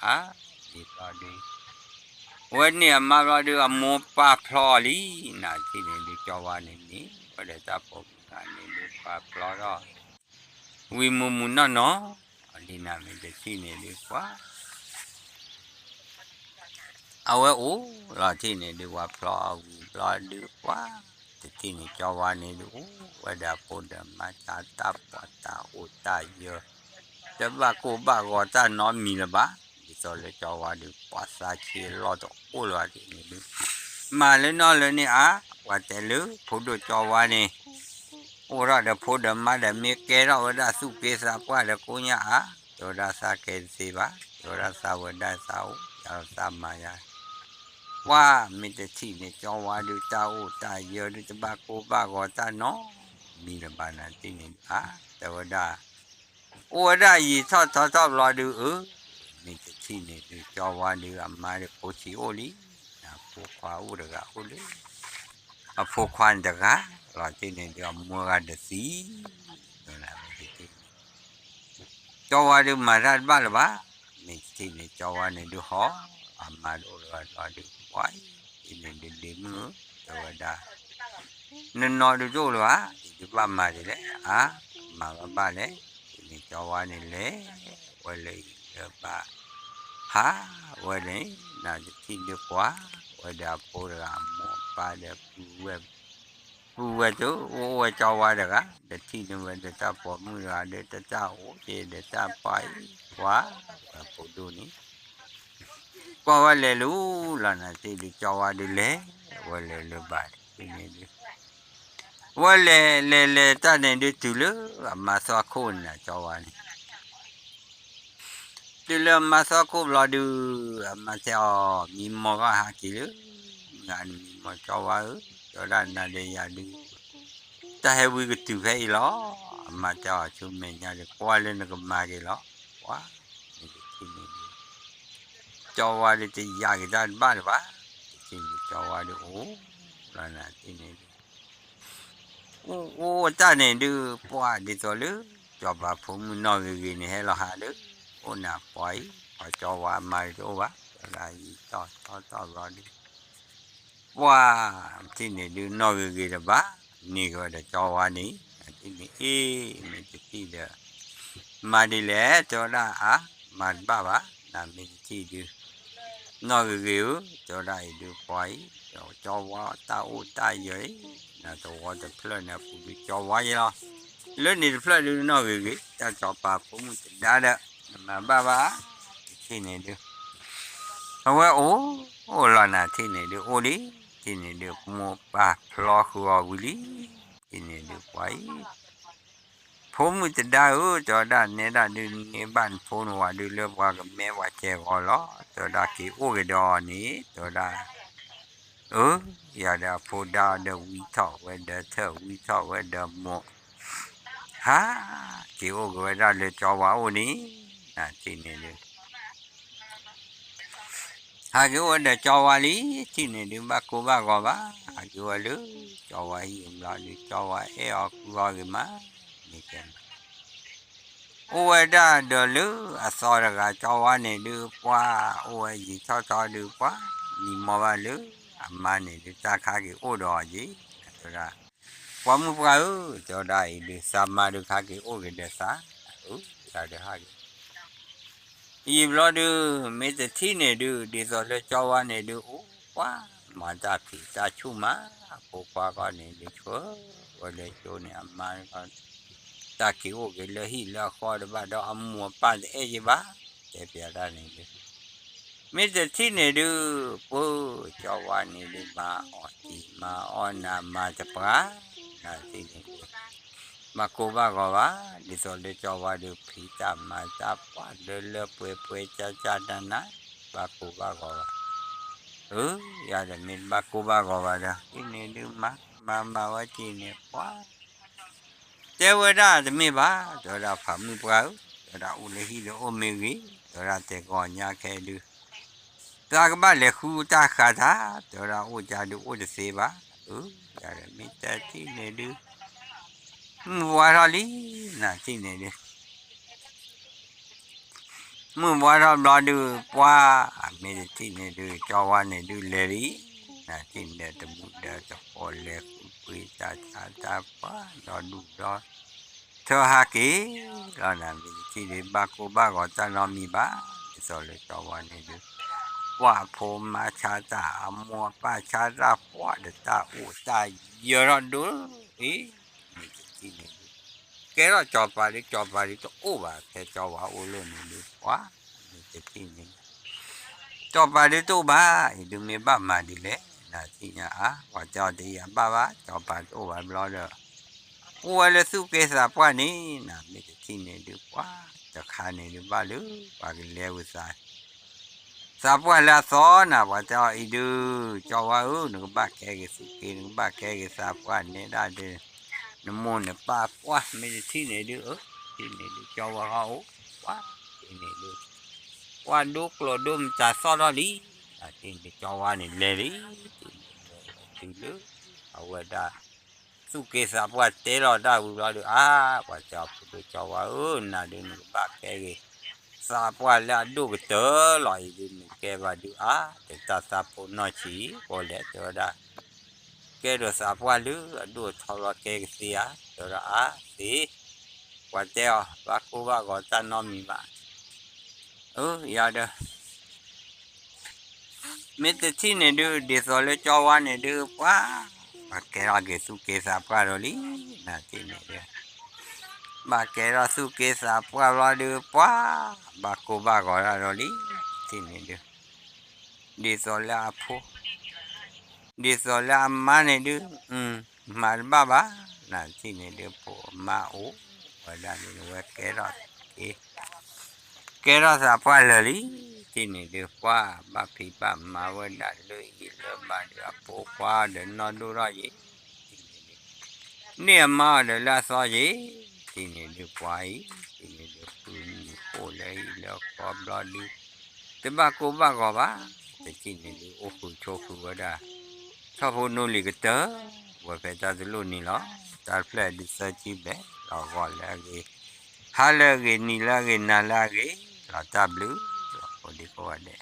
အါ, ဒ်ဘျီဒုး ဝဲန့ၣ်အမါဘျီဒုး အမိၢ်ပာ်ဖျီအီၤလံ, နထံၣ်န့ၣ်ဒုး ကၠီဝါန့ၣ်န့ၣ် ဝဲဒီးတၢ်ပိာ်မုၣ်တဂၤန့ၣ်ဒုး ပာ်ဖျီထီၣ် ဝံၤမုာ်မုာ်နီၢ်နီၢ်, ဒ်နၤမ့ၢ်တထံၣ်န့ၣ်ဒုး ပှၤ အဝဲအိၣ်လီၤထံၣ်န့ၣ်ဒုး ပှၤဖျီအဝံၤဘျီဒုး ပှၤ တထံၣ်န့ၣ် ကၠီဝါန့ၣ်ဒုး အိၣ်ဝဲဒၣ်ဖိဒီးမါ တၢ်တၢ်ပှၤတၢ်အိၣ်တၢ်ယၢၤ တဘၣ်ကိၢ်ဘၣ်ဂီၤတၢ်နီတမံၤလၢၤဘၣ်, ဒ်သိးလၢကၠီဝါဒုး ပှၤသးဆံးအလီၢ်တအိၣ်လၢၤဘၣ်န့ၣ်ဒုး မၤလၢနီၢ်လၢန့ၣ်အါ, ပှၤတဲလၢဖိဒိၣ်ကၠီဝါန့ၣ် အိၣ်ထီၣ်ဒီးဖိဒီးမါဒီး မ့ၢ်ကဲထီၣ်ဝဲဒၣ်သူၣ်က့သးပှၢ်ဒီးကိညါအါ, တဲဝဲဒၣ်သးကဲတသ့ဘၣ်, တဲဝဲဒၣ်သးဝဲဒၣ်သးအိၣ် ယၤလီၤသးမၤယၤ, ပှၤမ့ၢ်တထံၣ်န့ၣ် ကၠီဝါဒုး တၢ်အိၣ်တၢ်ယၢၤဒုး တဘၣ်ကိၢ်ဘၣ်ဂီၤတၢ်နီတမံၤလၢၤဘၣ် နထံၣ်န့ၣ်ဒုးအါ, တဲဝဲဒၣ် အိၣ်ဝဲဒၣ်ယံာ်ထီၣ်ထီထီၣ်ဘျီဒုး အၢ မ့ၢ်တထံၣ်န့ၣ်ဒုး ကၠီဝါဒုး အမါဒုး ဖိဆံးအိၣ်လံ, အဖိခွါအိၣ်တဂၤအိၣ်လၢ အဖိခွါန့ၣ်တဂၤလီၤ, တထံၣ်န့ၣ်ဒုး အမိၢ်ဂၤတသံ, မ့ၢ်တထံၣ်န့ၣ် ကၠီဝါဒုးမၤတၢ်တဘၣ်လၢၤဘၣ်, မ့ၢ်တထံၣ်န့ၣ် ကၠီဝါန့ၣ်ဒုးဟီၣ်, အမါဒုးအိၣ်လၢၤဘၣ်လီၤဒုး ပှၤအံၤန့ၣ်ဒုး ဒ့မုၣ်ဧၢ တဲဝဲဒၣ် နနီၢ်ဒုးတအိၣ်လၢၤဘၣ်, ယဒုးဘၣ်မၤဒ်လဲၣ်, အါ, မၤဘၣ်ဘၣ်လဲၣ်, တထံၣ်န့ၣ် ကၠီဝါန့ၣ်လဲၤဝဲလၢအံၤလၢဘၣ်, ဟးဝဲန့ၣ် နတထံၣ်ဒုးကွၢ်ဝဲဒီးအဖိတဂၤအမိၢ်အပၢ်ဒီး ပုၢ်ဝဲၢ် ပုၢ်ဝဲၢ်တအိၣ်ဝဲ ကၠီဝါတဂၤ, တထံၣ်န့ၣ်ဝဲဒီးတၢ်ပိာ်မုၣ်တဂၤဒီး တတၢ်အိၣ်က့ၤဒီးတၢ်ပှၤအံၤ ပှၤဝဲဖိဒိၣ်န့ၣ် ကွၢ်ဝဲလဲၤလူၤလီၤ နတထံၣ်ဒုး ကၠီဝါဒုးလဲၤဝဲလဲၤလၢၤဘၣ်န့ၣ်ဒုး ဝဲလဲၤလဲၤလဲၤတၢ်န့ၣ်ဒုး တုၤလၢအမါသီခိၣ်န့ၣ် ကၠီဝါန့ၣ် တုၤလၢအမါသီခိၣ်ဘျီဒုး အမါတဲအီၤ မံမီၢ်ဂီၢ်ဟးက့ၤလၢ မုၢ်ဂၤန့ၣ် မံမီၢ်ကၠီဝါဧၢ, တဲဝဲဒၣ်နၤဒီးယၤဒုး တၢ်ဟဲဝံကတုၤဖဲအံၤလီၤ, အမါတဲအီၤဆူမဲာ်ညါဒီး ကွၢ်လၢနကမၤက့ၤလီၤ, ပှၤ မ့ၢ်တထံၣ်န့ၣ်ဒုး ကၠီဝါဒုးတယာ်က့ၤတၢ်တဘၣ်လၢၤဘၣ်, တထံၣ်န့ၣ် ကၠီဝါဒုးအိၣ်လီၤ နတထံၣ်န့ၣ်ဒုး အိၣ်အိၣ်တၢ်န့ၣ်ဒုး ပှၤဒ်သိးလၢ စီၤပၤဖိမုၣ်နီၢ်ဂ့ၤဂ့ၤန့ၣ် ဟဲလီၤဟးလၢ အိၣ်နၤပှၤအံၤ ပှၤကၠီဝါအမါဒုးတအိၣ်ဘၣ်, တဲဝဲဒၣ်ယံာ်ထီၣ်ထီထီၣ်ဘျီဒုး ပှၤ တထံၣ်န့ၣ်ဒုးနီၢ်ဂ့ၤဂ့ၤတဘၣ် န့ၢ်က့ၤဝဲဒီးကၠီဝါန့ၣ် နတထံၣ်န့ၣ် အ့ မ့ၢ်တထံၣ်ဒီး မၤဒ်လဲၣ် တဲဝဲဒၣ်အါ မၤတဘၣ်ဘၣ် နမ့ၢ်တထံၣ်ဒုး နီၢ်ဂ့ၤဂ့ၤဧၢ တဲဝဲဒၣ်အံၤဒုးပှၤအံၤ ကၠီဝါတၢ်အိၣ်တၢ်ယၢၤအံၤ နသဝီတဖျၢၣ်န့ၣ်အပူၤဒုးကၠီဝါယဲလီၤ, လၢန့ၣ်တဖျၢၣ်ဒုးနီၢ်ဂ့ၤဂ့ၤ တၢ်စီၤပၤဖိမုၣ်တဒါဒီး နမၤဘၣ်ဘၣ် တထံၣ်န့ၣ်ဒုး အဝဲအိၣ် အိၣ်လီၤနၤထံၣ်န့ၣ်ဒုးအိၣ်လံ, ထံၣ်န့ၣ်ဒုး မိၢ်ပၢ်ဖျီဃုာ်အီၤဝံၤလံ, ထံၣ်န့ၣ်ဒုးပှၤအံၤ, ဖိမုၣ်တဒါဧၢ, တဲဝဲဒၣ်, နဲဒၣ်ဒုးန့ၢ်ဘၣ်နဖိနဝၤဒုးလၢပှၤကမဲပှၤကဲဂီၤလီၤ, တဲဝဲဒၣ်, က့ၤအိၣ်ကဒီးအီၤန့ၣ်, တဲဝဲဒၣ်, အၢ, ယၤဒီးအဖိဒါဒီးဝံထီၣ်ဝဲဒီးထၢၣ် ဝံထီၣ်ဝဲဒီးမိၢ်, ဟါ, က့ၤအိၣ်က့ၤဝဲဒၣ်လၢကၠီဝါအိၣ်န့ၣ်, နထံၣ်န့ၣ်ဒုး ဟးက့ၤအိၣ်ဝဲဒီးကၠီဝါလံ, ထံၣ်န့ၣ်ဒုး ဘၣ်ကိၢ်ဘၣ်ဂီၤဘၣ်, ဟးက့ၤဝဲလၢကၠီဝါဟံၣ်အဘျီဒုး ကၠီဝါအဲၣ်အီၤဃုအီၤဂ့ၤမး, န့ၣ်ကဲ အိၣ်ဝဲဒၣ်ဒီးလၢအသီတဂၤ ကၠီဝါန့ၣ်ဒုး ပှၤအိၣ်ဝဲယံာ်ထီၣ်ထီၣ်ဒုး ပှၤမံမီၢ်ဘၣ်လၢအမါန့ၣ်ဒုး တၢ်ခါက့ၤအိၣ်ဒီးအီၤယံၤ, တဲဝဲဒၣ်, ပှၤမုၣ်ပှၢ်ဧၢ, တဲဝဲဒၣ်အံၤဒုး သးမါဒုးခါက့ၤအိၣ်က့ၤဒီးသး, အၢ, ယၤဒီးဟးက့ၤ ယံာ်ဘျီဒုး မ့ၢ်တထံၣ်န့ၣ်ဒုး ဒ်သိးလၢကၠီဝါန့ၣ်ဒုး အိၣ်ပှၤမၤတၢ်ဖံးတၢ်ဆူၣ်မး, အဖိခွါခီန့ၣ်ဒုး ဆှၢဝဲလၢကၠိန့ၣ် အမါခီ တၢ်က့ၤအိၣ်က့ၤလၢဟံၣ်လၢအဃီတဘၣ်ဒီး အမိၢ်အပၢ်တအဲၣ်ယဘၣ်, တဲပျးတၢ်န့ၣ်ဒုး မ့ၢ်တထံၣ်န့ၣ်ဒုး ပှၤကၠီဝါန့ၣ်ဒုး မၤအီၣ်တံၤမၤအီၣ်နးမၤတပှၢ်, နထံၣ်န့ၣ်ဒုး ဘၣ်ကိၢ်ဘၣ်ဂီၤဘၣ်, ဒ်သိးလၢကၠီဝါဒုး ဖံးတၢ်မၤတၢ်ပှၢ်လၢလၢပှဲၤပှဲၤကၠၢ်ကၠၢ်နးနး, ဘၣ်ကိၢ်ဘၣ်ဂီၤဘၣ်, အၢ, ယၤဒီးမ့ၢ်ဘၣ်ကိၢ်ဘၣ်ဂီၤဘၣ်ဒီး က့ၤန့ၣ်ဒုး မၤမၤမၤဝဲက့ၤန့ၣ် ပှၤ တဲဝဲဒၣ်တမ့ၢ်ဘၣ်, တဲဝဲဒၣ်ဖးမုၣ်ပှၢ်ဧၢ, တဲဝဲဒၣ်အိၣ်လၢဟံၣ်ဒီးအိၣ်မ့ၢ်ဂ့ၤ, တဲဝဲဒၣ်တဲာ်ကီၢ်ညါခဲဒုး သးကဘၣ်လဲၤဃုတၢ်ဃးတၢ်, တဲဝဲဒၣ်အိၣ်ကၢဒုးအိၣ်တသ့ဘၣ်, အၢ, ယၤဒီးမ့ၢ်တထံၣ်န့ၣ်ဒုး မုၢ်ဝါထီၣ်လံ, နထံၣ်န့ၣ်ဒုး မုၢ်ဝါထီၣ်ဘျီဒုး ပှၤ, မ့ၢ်တထံၣ်န့ၣ်ဒုး ကၠီဝါန့ၣ်ဒုးလဲၤလံ, နထံၣ်န့ၣ်ဒီးတမုာ်ဒီးတဖိးလဲၤဃုကွံာ်တၢ်ဆါတၢ်ပှၢ် ဒီဒူၣ်ဒီ ထၢဟးက့ၤလီၤ, နမ့ၢ်တထံၣ်န့ၣ် ဘၣ်ကိၢ်ဘၣ်ဂီၤတၢ်နီတမံၤဘၣ်, ဒ်သိးလၢကၠီဝါန့ၣ်ဒုး ပှၤအဖိမါဆါတၢ် အမိၢ်အပၢ်ဆါတၢ်ပှၢ်ဒီးတၢ်အိၣ်တၢ်ယၢၤထီၣ်ဒိၣ်အံၤ, မ့ၢ်တထံၣ်န့ၣ်ဒုး ကဲထီၣ်ကၠီၤပၤဒုး ကၠီၤပၤဒုးတအိၣ်ဘၣ် ဖဲကၠီဝါအိၣ်လၢန့ၣ်ဒုး ပှၤ, မ့ၢ်တထံၣ်န့ၣ် ကၠီၤပၤဒုးတအိၣ်ဘၣ်, အံၤဒုးမ့ၢ်ဘၣ်မၤဒ်လဲၣ်, နထံၣ်ညါအါ, ပှၤတဲအီၤတယံာ်ဘၣ်ဘၣ်, ကၠီၤပၤတအိၣ်ဘၣ်ဘျီဒီး အိၣ်ဝဲလၢသူၣ်က့သးပှၢ်န့ၣ်, နမ့ၢ်တထံၣ်န့ၣ်ဒုး ပှၤ, တခါန့ၣ်ဒုးဘၣ်လၢ ပှၤကလဲၤဝံသး သးပှၢ်လၢအသီနၤ, ပှၤတဲအီၤအံၤဒုး ကၠီဝါဧၢ, နကဘၣ်ကဲက့ၤသူၣ်က့ နကဘၣ်ကဲက့ၤသးပှၢ်နဲဒၣ်ဒီး နမိၢ်နပၢ်ပှၢ်, မ့ၢ်တထံၣ်န့ၣ်ဒုး အၢ, ထံၣ်န့ၣ်ဒုး ကၠီဝါဟီၣ်အိၣ်, ပှၤ, ထံၣ်န့ၣ်ဒုး ပှၤဒိကျိာ်ဒိမတၤသီၣ်ထီၣ်လံ, ထံၣ်န့ၣ်ဒုး ကၠီဝါန့ၣ်လဲၤလံ, ထံၣ်န့ၣ်ဒုး တုၤလၢ အဝဲဒၣ် သူၣ်က့သးပှၢ်တဲလီၤတၢ်ဝံၤဘျီဒုး အါ, ပှၤတဲအီၤဖိဒိၣ်ကၠီဝါဧၢ, နၤဒုးနကဘၣ်ကဲက့ၤ သးပှၢ်လၢအဒိၣ်ကတၢၢ်လီၤအံၤဒုး နကဲဘၣ်ဒုးအါ, တတၢ်သးဖိနီၢ်ဆံး ပှၤလဲၤတဲဝဲဒၣ် ကဲထီၣ်သးပှၢ်လၢအဒိၣ်ထီၣ်လီၤကဲကသ့ဧါ, တဲဝဲဒၣ်အါသ့, ပှၤတဲအီၤ ဘၣ်ကိၢ်ဘၣ်ဂီၤတၢ်နီတမံၤဘၣ်, အၢ ယၤဒီး မ့ၢ်တထံၣ်န့ၣ်ဒုး ဒ်သိးလၢကၠီဝါန့ၣ်ဒုး ပှၤ, ဘၣ်ကဲထီၣ်က့ၤသူၣ်က့သးပှၢ်ဒီးလံ, နထံၣ်န့ၣ်ဒုး ဘၣ်ကဲထီၣ်သူၣ်က့သးပှၢ်ဘျီဒုး ပှၤ, ဘၣ်ကိၢ်ဘၣ်ဂီၤတၢ်ဒီးလံ, ထံၣ်န့ၣ်ဒုး ဒ်သိးလၢအဖိ ဒ်သိးလၢအမါန့ၣ်ဒုး မၤတဘၣ်ဘၣ်, နထံၣ်န့ၣ်ဒုး ဖိအမါအိၣ်ဝဲဒၣ်န့ၣ် ဝဲကဲထီၣ်က့ၤ ကဲထီၣ်သးပှၢ်လၢာ်လံ, ထံၣ်န့ၣ်ဒုး ပှၤ, ဘၣ်ဖံးဘၣ်မၤဝဲဒၣ်လၢအံၤလၢဘၣ်ဒီး အဖိခွါဒီးနီၢ်ဒိၣ်ထီၣ်ယံၤ, န့ၢ်အမါအီၤဒီးလၢအသီယံၤ, ထံၣ်န့ၣ်ဒုး ပှၤအံၤ, ထံၣ်န့ၣ်ဒုး ဃုနံၤအိၣ်လၢဟံၣ်လၢဃီဘျီဒုး တဘၣ်ကိၢ်ဘၣ်ဂီၤဘၣ်, တထံၣ်န့ၣ်ဒုး အိၣ်ဃုာ်ဆိးဃုာ်ဝဲဒၣ် ထီၣ်ဖိနီၢ်လံၤကတၢၢ်, ဝဲဖဲတၢ်တလိၣ်နံၤလီၤ, တၢ်တဖျၢၣ်ဒုးသၢဆံဘျဲၣ်, လီၤဂီၤလၢအဂ့ၤ, ဟါလၢအဂ့ၤ, နံၤလၢအဂ့ၤ, နၤလၢအဂ့ၤ, လီၤတၢ်ဘျုး, ကိးဒံကိးဂၤဒဲး